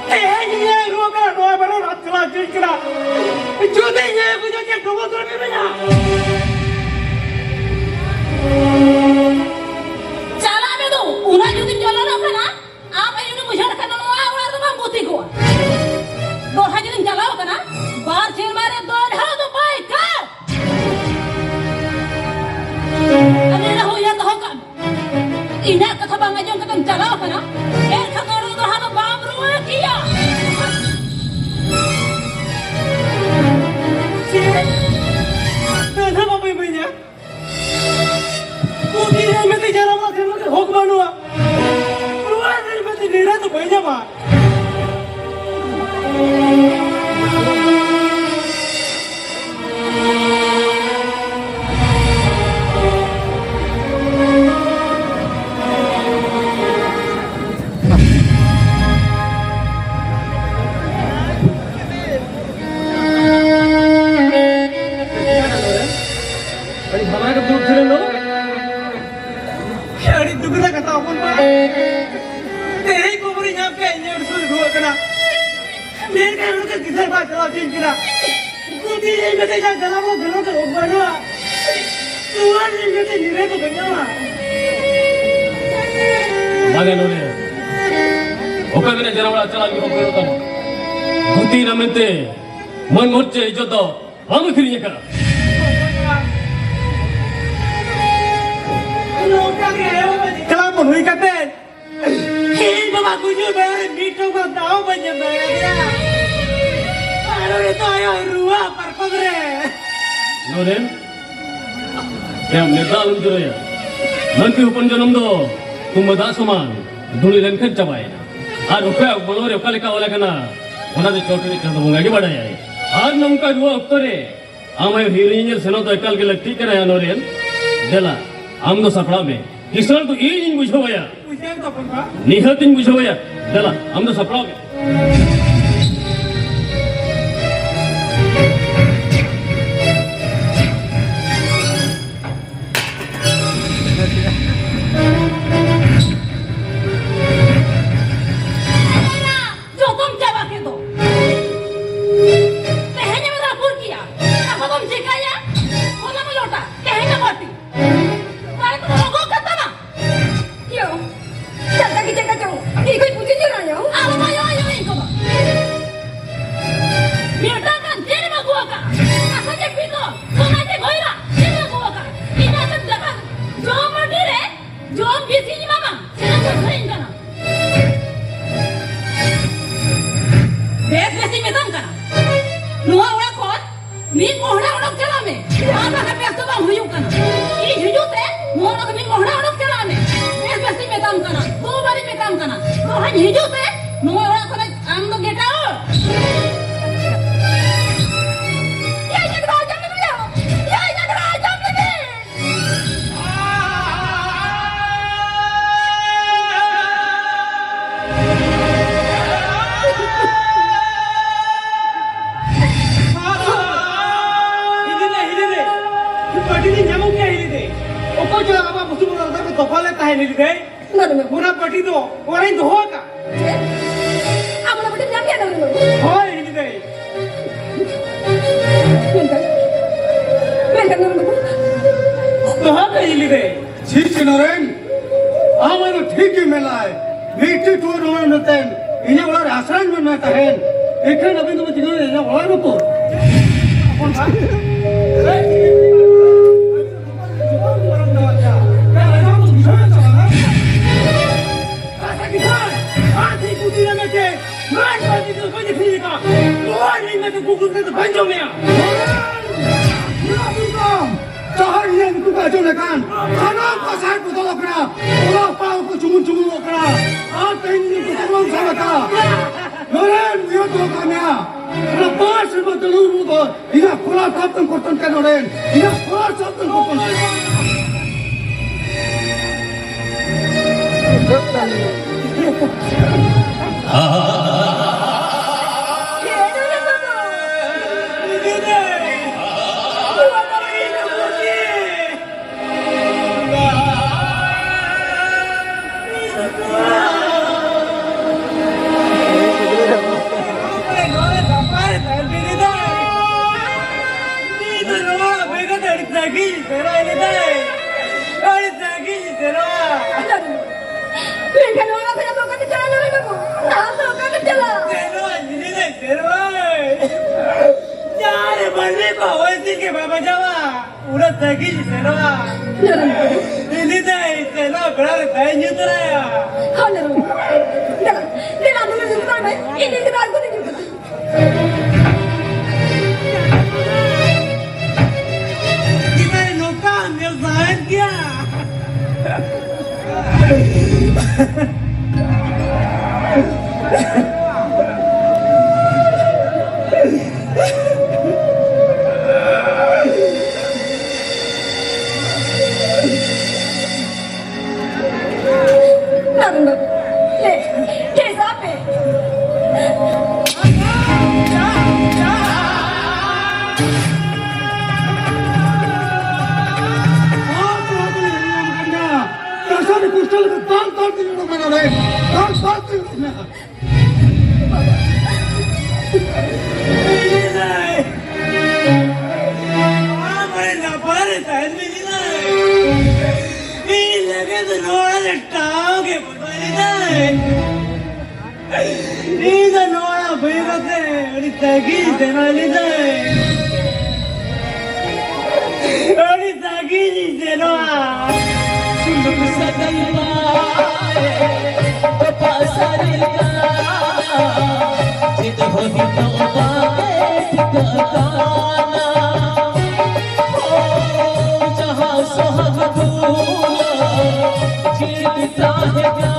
ᱛᱮᱦᱮᱧ ᱤᱧ ᱨᱩᱣᱟᱹ ᱠᱟᱱᱟ, ᱱᱚᱣᱟ ᱵᱟᱨᱚ ᱨᱟᱛ ᱪᱟᱞᱟᱣ ᱦᱚᱪᱚᱧ ᱠᱟᱱᱟ᱾ ᱡᱩᱫᱤ ᱤᱧ ᱵᱩᱡᱷᱟᱹᱣ ᱪᱮᱫ ᱰᱚᱵᱚᱞ ᱫᱚᱨ ᱢᱮᱱᱟᱜᱼᱟ᱾ ᱪᱟᱞᱟᱜ ᱢᱮ ᱫᱩ, ᱩᱱᱟᱹᱜ ᱡᱩᱫᱤᱢ ᱡᱚᱞᱚᱱᱚᱜ ᱠᱟᱱᱟ, ᱟᱢ ᱡᱩᱫᱤ ᱵᱩᱡᱷᱟᱹᱣ ᱠᱷᱟᱱ ᱱᱚᱣᱟ ᱚᱲᱟᱜ ᱨᱮᱫᱚ ᱵᱟᱢ ᱜᱩᱛᱤ ᱠᱚᱜᱼᱟ᱾ ᱫᱚᱲᱦᱟ ᱡᱩᱫᱤᱢ ᱪᱟᱞᱟᱣ ᱠᱟᱱᱟ, ᱵᱟᱨ ᱥᱮᱨᱢᱟ ᱨᱮ ᱫᱚᱲᱦᱟ ᱫᱚ ᱵᱟᱭ ᱠᱟᱱ᱾ ᱟᱨ ᱱᱚᱰᱮ ᱦᱚᱸ ᱩᱭᱦᱟᱹᱨ ᱫᱚᱦᱚ ᱠᱟᱜ ᱢᱮ᱾ ᱤᱧᱟᱹᱜ ᱠᱟᱛᱷᱟ ᱵᱟᱝ ᱟᱸᱡᱚᱢ ᱠᱟᱛᱮᱢ ᱪᱟᱞᱟᱣ ᱟᱠᱟᱱᱟ, ᱮᱱᱠᱷᱟᱱ ᱫᱚ ᱫᱚᱲᱦᱟ ᱫᱚ ᱵᱟᱢ ᱨᱩᱣᱟᱹᱲ ᱠᱮᱭᱟ᱾ ᱪᱮᱫ? ᱫᱚᱲᱦᱟ ᱵᱟᱢ ᱤᱢᱟᱹᱧᱟ? ᱠᱩᱞᱤ ᱨᱮ ᱢᱮᱛᱮ ᱡᱟᱱᱟᱢ ᱞᱮᱱ ᱠᱷᱟᱱ ᱦᱚᱠ ᱵᱟᱹᱱᱩᱜᱼᱟ᱾ ᱨᱩᱣᱟᱹᱲ ᱨᱮ ᱢᱮᱛᱮ ᱱᱤᱨᱟᱹ ᱫᱚ ᱵᱟᱹᱧ ᱧᱟᱢᱟ᱾ ᱟᱹᱰᱤ ᱵᱟᱞᱟ ᱜᱮ ᱫᱩᱠ ᱫᱷᱟᱨᱟ ᱫᱚ᱾ ᱟᱹᱰᱤ ᱫᱩᱠ ᱨᱮᱱᱟᱜ ᱠᱟᱛᱷᱟ ᱦᱚᱯᱚᱱ ᱵᱟ᱾ ᱛᱮᱦᱮᱧ ᱠᱷᱚᱵᱚᱨᱤᱧ ᱧᱟᱢ ᱠᱮᱫ, ᱤᱧ ᱟᱹᱰᱤ ᱥᱩᱨ ᱨᱩᱣᱟᱹᱜ ᱠᱟᱱᱟ᱾ ᱢᱮᱱᱠᱷᱟᱱ ᱱᱚᱛᱮ ᱜᱤᱫᱟᱹᱨ ᱵᱟ ᱪᱟᱞᱟᱣ ᱦᱚᱪᱚᱧ ᱠᱟᱱᱟ᱾ ᱜᱩᱛᱤ ᱤᱧ ᱢᱮᱛᱮ ᱡᱟ ᱪᱟᱞᱟᱣ ᱵᱚᱱ ᱫᱷᱚᱨᱚ ᱫᱚ ᱵᱟᱹᱱᱩᱜᱼᱟ᱾ ᱱᱚᱣᱟ ᱤᱧ ᱢᱮᱛᱮ ᱜᱤᱫᱟᱹᱨ ᱠᱚ ᱵᱟᱹᱧ ᱧᱟᱢᱟ᱾ ᱵᱟᱝᱟ ᱱᱚᱰᱮ᱾ ᱚᱠᱚᱭ ᱢᱮᱱᱟ ᱡᱟᱱᱟᱢ ᱚᱲᱟᱜ ᱪᱟᱞᱟᱜ ᱞᱟᱹᱜᱤᱫ ᱵᱟᱠᱚ ᱠᱚᱭᱚᱜ ᱛᱟᱢᱟ? ᱜᱩᱛᱤ ᱮᱱᱟ ᱢᱮᱱᱛᱮ ᱢᱟᱹᱱ ᱢᱚᱨᱡᱟ ᱤᱡᱽᱡᱚᱛ ᱫᱚ ᱵᱟᱢ ᱟᱹᱠᱷᱨᱤᱧ ᱟᱠᱟᱫᱼᱟ᱾ ᱱᱚᱝᱠᱟ ᱜᱮ ᱮᱠᱞᱟ ᱵᱚᱱ ᱦᱩᱭ ᱠᱟᱛᱮ, ᱤᱧ ᱵᱟᱵᱟ ᱜᱩᱡᱩᱜ ᱵᱮᱲᱟ ᱨᱮ ᱢᱤᱫ ᱴᱚᱯᱟ ᱫᱟᱜ ᱦᱚᱸ ᱵᱟᱹᱧ ᱮᱢ ᱫᱟᱲᱮᱭᱟᱫᱮᱭᱟ᱾ ᱟᱨ ᱱᱤᱛᱚᱜ ᱟᱭᱳ ᱨᱩᱣᱟᱹ ᱯᱟᱨᱠᱚᱢ ᱨᱮ᱾ ᱱᱚᱨᱮᱱ, ᱭᱟ ᱱᱮᱛᱟ ᱟᱞᱚᱢ ᱡᱚᱨᱚᱭᱟ᱾ ᱢᱟᱹᱱᱛᱤ ᱦᱚᱯᱚᱱ ᱡᱚᱱᱚᱢ ᱫᱚ ᱛᱩᱢᱵᱟ ᱫᱟᱜ ᱥᱚᱢᱟᱱ ᱫᱷᱩᱲᱤ ᱞᱮᱱᱠᱷᱟᱱ ᱪᱟᱵᱟᱭᱮᱱᱟ᱾ ᱟᱨ ᱚᱠᱚᱭᱟᱜ ᱵᱚᱞᱚ ᱨᱮ ᱚᱠᱟ ᱞᱮᱠᱟ ᱚᱞ ᱟᱠᱟᱱᱟ, ᱚᱱᱟ ᱫᱚ ᱪᱚᱴ ᱨᱤᱱᱤᱡ ᱪᱟᱸᱫᱚ ᱵᱚᱸᱜᱟ ᱜᱮ ᱵᱟᱰᱟᱭᱟᱭ᱾ ᱟᱨ ᱱᱚᱝᱠᱟ ᱨᱩᱣᱟᱹ ᱚᱠᱛᱚ ᱨᱮ ᱟᱢ ᱟᱭᱳ ᱦᱤᱨᱤ ᱧᱮᱧᱮᱞ ᱥᱮᱱᱚᱜ ᱫᱚ ᱮᱠᱟᱞ ᱜᱮ ᱞᱟᱹᱠᱛᱤᱜ ᱠᱟᱱᱟ ᱭᱟ ᱱᱚᱨᱮᱱ᱾ ᱫᱮᱞᱟ, ᱟᱢ ᱫᱚ ᱥᱟᱯᱲᱟᱣ ᱢᱮ᱾ ᱠᱤᱥᱟᱹᱬ ᱫᱚ ᱤᱧ ᱤᱧ ᱵᱩᱡᱷᱟᱹᱣᱟᱭᱟ᱾ ᱱᱤᱦᱟᱹᱛ ᱤᱧ ᱵᱩᱡᱷᱟᱹᱣᱟᱭᱟ᱾ ᱫᱮᱞᱟ, ᱟᱢ ᱫᱚ ᱥᱟᱯᱲᱟᱣ ᱢᱮ᱾ ᱡᱚᱛᱚᱢ ᱪᱟᱵᱟ ᱠᱮᱫ ᱫᱚ᱾ ᱛᱮᱦᱮᱧ ᱮᱢ ᱨᱟᱹᱯᱩᱫ ᱠᱮᱭᱟ᱾ ᱟᱫᱚ ᱫᱚᱢ ᱪᱤᱠᱟᱹᱭᱟ? ᱦᱚᱞᱟ ᱢᱟ ᱞᱚᱴᱟ, ᱛᱮᱦᱮᱧ ᱢᱟ ᱵᱟᱹᱴᱤ᱾ ᱛᱟᱦᱞᱮ ᱠᱚ ᱨᱚᱜᱚᱜ ᱠᱟᱱ ᱛᱟᱢᱟ᱾ ᱭᱳ, ᱪᱟᱠᱟ ᱜᱮ ᱪᱟᱠᱟ ᱪᱚᱝ᱾ ᱤᱧ ᱠᱷᱚᱡ ᱯᱩᱡᱤ ᱡᱚᱱᱟ ᱭᱳ᱾ ᱟᱞᱚ ᱢᱟ ᱭᱳ, ᱭᱳ, ᱤᱧ ᱠᱚᱫᱚ᱾ ᱢᱤᱫᱴᱟᱝ ᱜᱟᱱ ᱪᱮᱫ ᱮᱢ ᱟᱹᱜᱩ ᱟᱠᱟᱫ? ᱟᱠᱚ ᱪᱮᱫ ᱯᱤᱛᱚᱞ, ᱥᱚᱱᱟ ᱪᱮᱫ ᱜᱚᱭᱨᱟ, ᱪᱮᱫ ᱮᱢ ᱟᱹᱜᱩ ᱟᱠᱟᱫ? ᱤᱧ ᱟᱥᱮᱢ ᱫᱟᱠᱟ ᱡᱚᱢ ᱢᱟᱹᱰᱤ ᱨᱮ ᱡᱚᱢ ᱵᱤᱥᱤᱧ ᱮᱢᱟᱢᱟ, ᱪᱮᱫᱟᱜ ᱮᱢ ᱟᱹᱠᱷᱨᱤᱧ ᱠᱟᱱᱟ? ᱵᱮᱥ ᱵᱮᱥᱤᱧ ᱢᱮᱛᱟᱢ ᱠᱟᱱᱟ, ᱱᱚᱣᱟ ᱚᱲᱟᱜ ᱠᱷᱚᱱ ᱢᱤᱫ ᱢᱚᱦᱰᱟ ᱚᱰᱚᱠ ᱪᱟᱞᱟᱜ ᱢᱮ᱾ ᱟᱨ ᱵᱟᱠᱷᱟᱱ ᱵᱮᱥ ᱫᱚ ᱵᱟᱝ ᱦᱩᱭᱩᱜ ᱠᱟᱱᱟ᱾ ᱤᱧ ᱦᱤᱡᱩᱜ ᱛᱮ ᱱᱚᱣᱟ ᱚᱲᱟᱜ ᱠᱷᱚᱱ ᱢᱤᱫ ᱢᱚᱦᱰᱟ ᱚᱰᱚᱠ ᱪᱟᱞᱟᱜ ᱢᱮ᱾ ᱵᱮᱥ ᱵᱮᱥᱤᱧ ᱢᱮᱛᱟᱢ ᱠᱟᱱᱟ, ᱫᱩ ᱵᱟᱨᱤᱧ ᱢᱮᱛᱟᱢ ᱠᱟᱱᱟ, ᱫᱚᱦᱲᱟᱧ ᱦᱤᱡᱩᱜ ᱛᱮ ᱱᱚᱣᱟ ᱚᱲᱟᱜ ᱠᱷᱚᱱ ᱟᱢ ᱫᱚ get out᱾ ᱮᱭ ᱰᱟᱝᱨᱟ, ᱟᱸᱡᱚᱢ ᱞᱮᱫᱮᱭᱟ? ᱮᱭ ᱰᱟᱝᱨᱟ, ᱟᱸᱡᱚᱢ ᱞᱮᱫᱮ? ᱦᱤᱞᱤ ᱫᱮ, ᱦᱤᱞᱤ ᱫᱮ᱾ ᱯᱟᱹᱴᱤ ᱫᱚᱧ ᱧᱟᱢᱚᱜ ᱜᱮᱭᱟ, ᱦᱤᱞᱤ ᱫᱮ᱾ ᱚᱠᱚᱭ ᱪᱚ ᱟᱢᱟᱜ ᱵᱩᱥᱩᱵ ᱚᱲᱟᱜ ᱨᱮ ᱫᱚᱠᱷᱚᱞ ᱞᱮᱫ ᱛᱟᱦᱮᱸ, ᱦᱤᱞᱤ ᱫᱮ᱾ ᱱᱚᱰᱮ ᱢᱮ᱾ ᱚᱱᱟ ᱯᱟᱹᱴᱤ ᱫᱚ ᱚᱲᱟᱜ ᱤᱧ ᱫᱚᱦᱚ ᱟᱠᱟᱫ᱾ ᱪᱮᱫ? ᱟᱢ ᱚᱱᱟ ᱯᱟᱹᱴᱤᱢ ᱧᱟᱢ ᱠᱮᱫᱟ, ᱱᱚᱰᱮ ᱢᱮ᱾ ᱦᱳᱭ, ᱦᱤᱞᱤ ᱫᱮ᱾ ᱢᱮᱱᱠᱷᱟᱱ, ᱢᱮᱱᱠᱷᱟᱱ ᱱᱚᱰᱮ ᱢᱮ᱾ ᱫᱚᱦᱚ ᱠᱟᱜ, ᱦᱤᱞᱤ ᱫᱮ᱾ ᱪᱷᱤ, ᱪᱷᱤ, ᱱᱚᱨᱮᱱ, ᱟᱢ ᱫᱚ ᱴᱷᱤᱠ ᱜᱮ ᱢᱮᱱᱟᱭ᱾ ᱢᱤᱫᱴᱤᱡ ᱴᱩᱣᱟᱹᱨ ᱦᱚᱲ ᱢᱮᱱᱛᱮ ᱤᱧᱟᱹᱜ ᱚᱲᱟᱜ ᱨᱮ ᱟᱥᱨᱟᱭ ᱢᱮ ᱛᱟᱦᱮᱸᱱ᱾ ᱮᱱᱠᱷᱟᱱ ᱟᱹᱵᱤᱱ ᱫᱚᱵᱤᱱ ᱪᱤᱠᱟᱹᱭᱟ ᱤᱧᱟᱹᱜ ᱚᱲᱟᱜ ᱨᱮᱠᱚ? ᱦᱚᱯᱚᱱ ᱵᱟ᱾ ᱠᱟᱛᱷᱟ ᱠᱤ ᱥᱟᱨ? ᱟᱨ ᱴᱷᱤᱠ ᱵᱩᱫᱷᱤ ᱨᱮ ᱢᱮᱛᱮ, ᱱᱚᱣᱟ ᱠᱚ ᱡᱩᱫᱤ ᱵᱟᱹᱧ ᱟᱹᱠᱷᱨᱤᱧ ᱞᱮᱠᱷᱟᱱ, ᱱᱚᱣᱟ ᱨᱤᱱ ᱢᱮᱛᱮ ᱠᱩᱠᱩᱨ ᱛᱮᱫᱚ ᱵᱟᱹᱧ ᱡᱚᱢᱮᱭᱟ᱾ ᱱᱚᱣᱟ ᱫᱚ ᱡᱟᱦᱟᱸ ᱤᱧᱟᱹᱜ ᱧᱩᱛᱩᱢ ᱛᱮ ᱟᱸᱡᱚᱢ ᱞᱮᱠᱷᱟᱱ ᱥᱟᱱᱟᱢ ᱠᱚ ᱥᱟᱭ ᱵᱚᱫᱚᱞᱚᱜ ᱠᱟᱱᱟ᱾ ᱚᱞᱚᱜ ᱯᱟᱲᱦᱟᱣ ᱱᱚᱰᱮᱱ ᱩᱭᱦᱟᱹᱨ ᱫᱚᱦᱚ ᱠᱟᱜ ᱢᱮᱭᱟ, ᱚᱱᱟ ᱯᱟᱸᱪ ᱥᱮᱨᱢᱟ ᱛᱟᱹᱲᱩ ᱨᱩ ᱫᱚ ᱤᱧᱟᱹᱜ ᱠᱚᱲᱟ ᱥᱟᱶᱛᱮᱢ ᱠᱚᱴᱚᱱ ᱠᱟᱱ ᱱᱚᱰᱮᱱ, ᱤᱧᱟᱹᱜ ᱠᱚᱲᱟ ᱥᱟᱶᱛᱮᱢ ᱠᱚᱴᱚᱱ ᱠᱟᱱ᱾ ᱢᱮᱱᱠᱷᱟᱱ ᱱᱚᱣᱟ ᱠᱷᱚᱱᱟᱜ ᱫᱚ ᱚᱠᱟᱛᱮ ᱪᱟᱞᱟᱣ ᱞᱟᱹᱭ ᱢᱮ ᱵᱟᱹᱵᱩ? ᱟᱢ ᱫᱚ ᱚᱠᱟᱛᱮ ᱪᱟᱞᱟᱣ? ᱥᱮᱱᱚᱜᱼᱟ, ᱡᱤᱞᱤᱧ ᱞᱮ ᱥᱮᱱᱚᱜᱼᱟ᱾ ᱡᱟᱦᱟᱸ ᱨᱮ ᱢᱟᱹᱱᱢᱤ ᱠᱚ ᱦᱚᱭ ᱥᱤᱨ ᱜᱮ ᱵᱟᱭ ᱵᱟᱡᱟᱣᱟ, ᱩᱱᱟᱹᱜ ᱥᱟᱺᱜᱤᱧ ᱥᱮᱱᱚᱜᱼᱟ᱾ ᱱᱚᱨᱮᱱ ᱵᱟᱹᱵᱩ᱾ ᱤᱧ ᱫᱚ ᱥᱮᱱᱚᱜ ᱵᱮᱲᱟ ᱨᱮ ᱫᱟᱜ ᱤᱧ ᱧᱩ ᱛᱚᱨᱟᱭᱟ᱾ ᱦᱚᱸ, ᱱᱚᱨᱮᱱ ᱵᱟᱹᱵᱩ᱾ ᱫᱮᱞᱟ, ᱫᱮᱞᱟ, ᱫᱩᱞᱟᱹᱲ ᱫᱩᱞᱟᱹᱲ ᱢᱮ᱾ ᱤᱧ ᱫᱚ ᱫᱟᱜ ᱠᱚ ᱧᱩ ᱠᱟᱛᱮ᱾ ᱪᱮᱫᱟᱜ ᱱᱚᱝᱠᱟ ᱟᱢᱮᱢ ᱥᱟᱦᱮᱫ ᱜᱮᱭᱟ? ᱱᱚᱨᱮᱱ ᱵᱟᱹᱵᱩ, ᱞᱮ, ᱞᱮ ᱥᱟᱵ ᱯᱮ᱾ ᱠᱟᱥᱟᱨᱤ ᱠᱩᱥᱴᱟᱞ ᱠᱚ ᱛᱟᱞ ᱛᱟᱞ ᱛᱮ ᱧᱩᱨᱩᱜ ᱢᱮ ᱱᱚᱰᱮ᱾ ᱛᱟᱞ ᱛᱟᱞ ᱛᱮ ᱧᱩᱨᱩᱜ ᱢᱮ᱾ ᱟᱢ ᱟᱹᱰᱤ ᱱᱟᱯᱟᱭ ᱨᱮ ᱛᱟᱦᱮᱱ ᱢᱮ ᱜᱤᱫᱽᱨᱟᱹ᱾ ᱤᱧ ᱞᱟᱹᱜᱤᱫ ᱱᱚᱣᱟ ᱨᱮ ᱴᱷᱟᱶ ᱜᱮ ᱵᱟᱹᱱᱩᱜᱼᱟ ᱜᱤᱫᱽᱨᱟᱹ᱾ ᱤᱧ ᱫᱚ ᱱᱚᱣᱟ ᱵᱟᱹᱭ ᱠᱟᱛᱮ ᱟᱹᱰᱤ ᱥᱟᱺᱜᱤᱧ ᱥᱮᱱᱚᱜ ᱞᱤᱫᱟᱹᱧ᱾ ᱟᱹᱰᱤ ᱥᱟᱺᱜᱤᱧ ᱤᱧ ᱥᱮᱱᱚᱜᱼᱟ᱾ ᱥᱩᱱᱩᱢ ᱥᱟᱹᱜᱟᱹᱭ ᱢᱟ ᱛᱚᱯᱟᱜ ᱥᱟᱹᱨᱤ ᱠᱟᱱᱟ᱾ ᱪᱮᱫ ᱦᱚᱸ ᱱᱤᱛᱚᱜ ᱵᱟᱝ ᱴᱷᱤᱠᱟᱹᱜ ᱠᱟᱱᱟ᱾ ᱚ, ᱡᱟᱦᱟᱸ ᱥᱚᱦᱟᱜ ᱫᱩᱞᱟᱹᱲ ᱡᱤᱣᱤ ᱛᱟᱦᱮᱸ ᱠᱟᱱᱟ᱾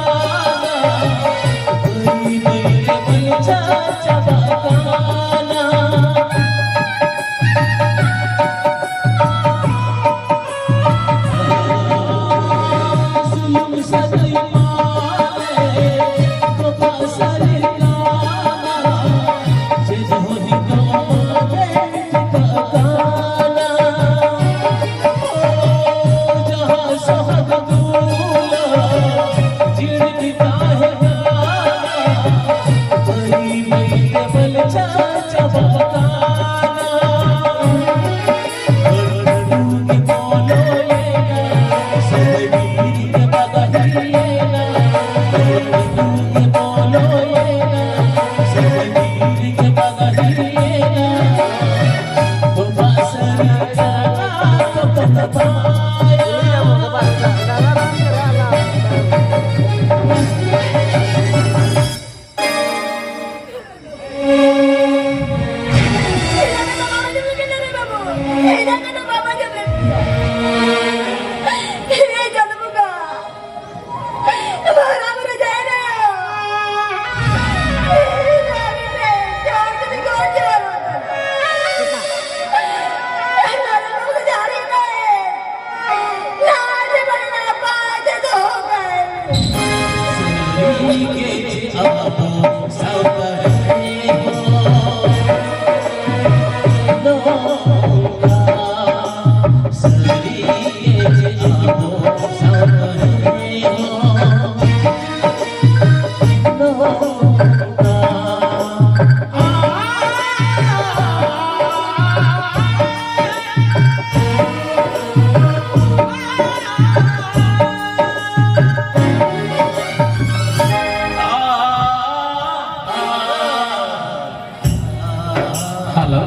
ᱦᱮᱞᱳ᱾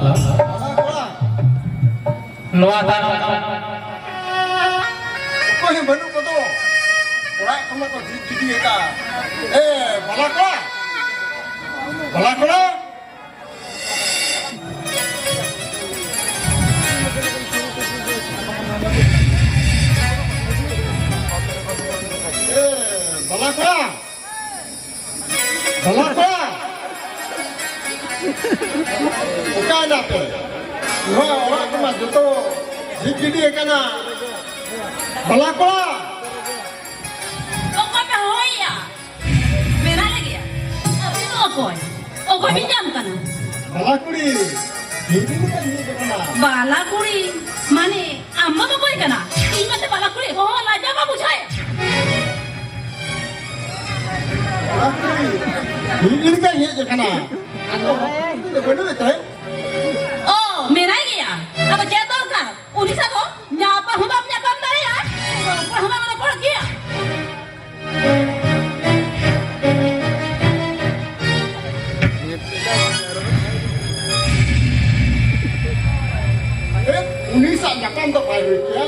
ᱱᱚᱣᱟ ᱛᱟᱭᱱᱚᱢ ᱚᱠᱚᱭ ᱦᱚᱸ ᱵᱟᱹᱱᱩᱜ ᱠᱚᱫᱚ᱾ ᱚᱲᱟᱜ ᱠᱷᱚᱱ ᱢᱟᱠᱚ ᱡᱷᱤᱡ ᱜᱤᱰᱤ ᱟᱠᱟᱫ᱾ ᱮ, ᱵᱟᱞᱟ ᱠᱚᱲᱟ! ᱵᱟᱞᱟ ᱠᱚᱲᱟ! ᱮ, ᱵᱟᱞᱟ ᱠᱚᱲᱟ! ᱵᱟᱞᱟ ᱠᱚᱲᱟ! ᱚᱠᱟ ᱮᱱᱟ ᱯᱮ? ᱱᱚᱣᱟ ᱚᱲᱟᱜ ᱠᱚᱢᱟ ᱡᱚᱛᱚ ᱡᱷᱤᱡ ᱜᱤᱰᱤ ᱟᱠᱟᱱᱟ᱾ ᱵᱟᱞᱟ ᱠᱚᱲᱟ! ᱚᱠᱚᱭ ᱯᱮ ᱦᱚᱦᱚᱭᱮᱜᱼᱟ? ᱢᱮᱱᱟᱜ ᱞᱮᱜᱮᱭᱟ᱾ ᱟᱯᱮ ᱫᱚ ᱚᱠᱚᱭ? ᱚᱠᱚᱭ ᱯᱮ ᱧᱟᱢ ᱠᱟᱱᱟ? ᱵᱟᱞᱟ ᱠᱩᱲᱤ, ᱦᱤᱡᱩᱜ ᱢᱮ, ᱦᱤᱡᱩᱜ ᱢᱮ᱾ ᱵᱟᱞᱟ ᱠᱩᱲᱤ? ᱢᱟᱱᱮ, ᱟᱢ ᱫᱚᱢ ᱚᱠᱚᱭ ᱠᱟᱱᱟ? ᱤᱧ ᱢᱟᱥᱮ ᱵᱟᱞᱟ ᱠᱩᱲᱤ ᱦᱚᱦᱚ ᱞᱟᱡᱟᱣ ᱵᱟᱢ ᱵᱩᱡᱷᱟᱹᱣᱮᱫ? ᱤᱧ ᱞᱮᱠᱟᱧ ᱦᱮᱡ ᱟᱠᱟᱱᱟ᱾ ᱟᱫᱚ ᱩᱱᱤ ᱫᱚ ᱵᱟᱹᱱᱩᱜ ᱮ ᱛᱟᱭ᱾ ᱚ, ᱢᱮᱱᱟᱭ ᱜᱮᱭᱟ᱾ ᱟᱫᱚ ᱪᱮᱫ ᱫᱚᱨᱠᱟᱨ? ᱩᱱᱤ ᱥᱟᱶ ᱫᱚ ᱧᱟᱯᱟᱢ ᱦᱚᱸ ᱵᱟᱢ ᱧᱟᱯᱟᱢ ᱫᱟᱲᱮᱭᱟᱜᱼᱟ, ᱨᱚᱯᱚᱲ ᱦᱚᱸ ᱵᱟᱢ ᱨᱚᱯᱚᱲ ᱜᱮᱭᱟ᱾ ᱮ, ᱩᱱᱤ ᱥᱟᱶ ᱧᱟᱯᱟᱢ ᱫᱚ ᱵᱟᱭ ᱦᱩᱭ ᱠᱮᱭᱟ᱾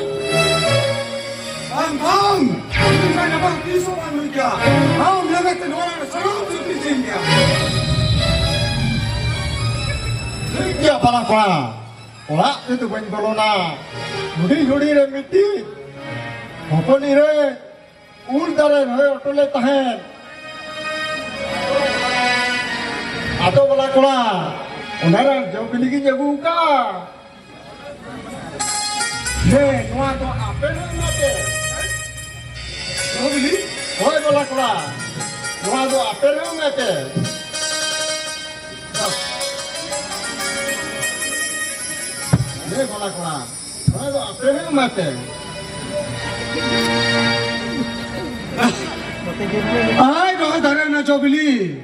ᱵᱟᱝ, ᱵᱟᱝ! ᱩᱱᱤ ᱥᱟᱶ ᱧᱟᱯᱟᱢ ᱛᱤᱥ ᱦᱚᱸ ᱵᱟᱝ ᱦᱩᱭ ᱠᱮᱭᱟ᱾ ᱟᱢ ᱞᱟᱹᱜᱤᱫ ᱛᱮ ᱱᱚᱣᱟ ᱨᱮᱱᱟᱜ ᱥᱟᱱᱟᱢ ᱥᱩᱨ ᱛᱤᱧ ᱥᱤᱧ ᱜᱮᱭᱟ᱾ ᱴᱷᱤᱠ ᱜᱮᱭᱟ, ᱵᱟᱞᱟ ᱠᱚᱲᱟ᱾ ᱚᱲᱟᱜ ᱛᱮᱫᱚ ᱵᱟᱹᱧ ᱵᱚᱞᱚᱱᱟ᱾ ᱦᱩᱰᱤᱧ ᱦᱩᱰᱤᱧ ᱨᱮ ᱢᱤᱫᱴᱤᱡ ᱦᱚᱯᱚᱱ ᱤᱨᱟᱹ ᱩᱞ ᱫᱟᱨᱮ ᱨᱚᱦᱚᱭ ᱦᱚᱴᱚ ᱞᱮᱫ ᱛᱟᱦᱮᱸᱫ᱾ ᱟᱫᱚ ᱵᱟᱞᱟ ᱠᱚᱲᱟ, ᱚᱱᱟ ᱨᱮ ᱡᱚ ᱵᱤᱞᱤ ᱜᱤᱧ ᱟᱹᱜᱩ ᱟᱠᱟᱫᱼᱟ᱾ ᱦᱮᱸ, ᱱᱚᱣᱟ ᱫᱚ ᱟᱯᱮ ᱦᱚᱸ ᱮᱢᱟ ᱯᱮ᱾ ᱡᱚ ᱵᱤᱞᱤ? ᱦᱳᱭ ᱵᱟᱞᱟ ᱠᱚᱲᱟ, ᱱᱚᱣᱟ ᱫᱚ ᱟᱯᱮ ᱦᱚᱸ ᱮᱢᱟ ᱯᱮ᱾ ᱦᱮᱸ ᱵᱟᱞᱟ ᱠᱚᱲᱟ, ᱱᱚᱣᱟ ᱫᱚ ᱟᱯᱮ ᱦᱚᱸ ᱮᱢᱟ ᱯᱮ᱾ ᱟᱭ ᱨᱚᱦᱚᱭ ᱫᱟᱨᱮ ᱨᱮᱱᱟᱜ ᱡᱚ ᱵᱤᱞᱤ᱾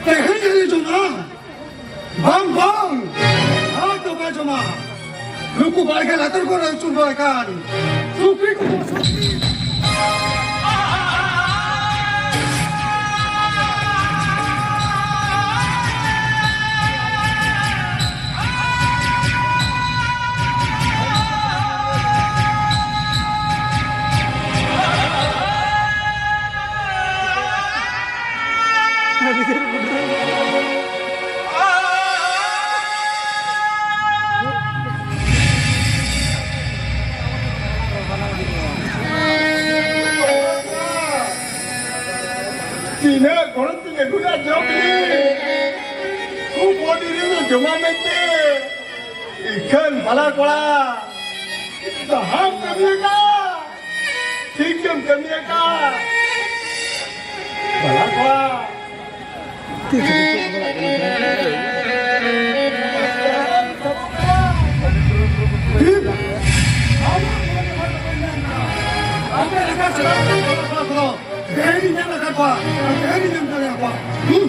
ᱛᱮᱦᱮᱧ ᱜᱮᱞᱮ ᱡᱚᱢᱟ᱾ ᱵᱟᱝ, ᱵᱟᱝ᱾ ᱟᱡ ᱫᱚ ᱵᱟᱭ ᱡᱚᱢᱟ᱾ ᱱᱩᱠᱩ ᱵᱟᱲᱜᱮ ᱞᱟᱛᱟᱨ ᱠᱚᱨᱮ ᱟᱹᱪᱩᱨ ᱵᱟᱲᱟᱭ ᱠᱟᱱ ᱥᱩᱠᱨᱤ ᱠᱚ, ᱥᱩᱠᱨᱤ᱾ ᱛᱤᱱᱟᱹᱜ ᱜᱚᱨᱚᱵᱽ ᱛᱮᱧ ᱟᱹᱜᱩ ᱞᱮᱫ ᱡᱚᱢ ᱞᱟᱹᱜᱤᱫ᱾ ᱠᱷᱩᱵ ᱵᱚᱰᱤ ᱨᱮ ᱡᱚᱢᱟ ᱢᱮᱱᱛᱮ᱾ ᱤᱠᱷᱟᱹᱱ ᱵᱟᱞᱟ ᱠᱚᱲᱟ, ᱡᱟᱦᱟᱸᱢ ᱠᱟᱹᱢᱤ ᱟᱠᱟᱫ, ᱴᱷᱤᱠ ᱜᱮᱢ ᱠᱟᱹᱢᱤ ᱟᱠᱟᱫ᱾ ᱵᱟᱞᱟ ᱠᱚᱲᱟ᱾ ᱟᱯᱮ ᱞᱮᱠᱟ ᱥᱮᱬᱟ ᱠᱚᱲᱟ ᱠᱚᱫᱚ ᱛᱮᱦᱮᱧ ᱤᱧ ᱧᱮᱞ ᱟᱠᱟᱫ ᱵᱟ, ᱟᱨ ᱛᱮᱦᱮᱧ ᱤᱧ ᱮᱢ ᱫᱟᱲᱮᱭᱟᱠᱚᱣᱟ᱾ ᱦᱩᱸ᱾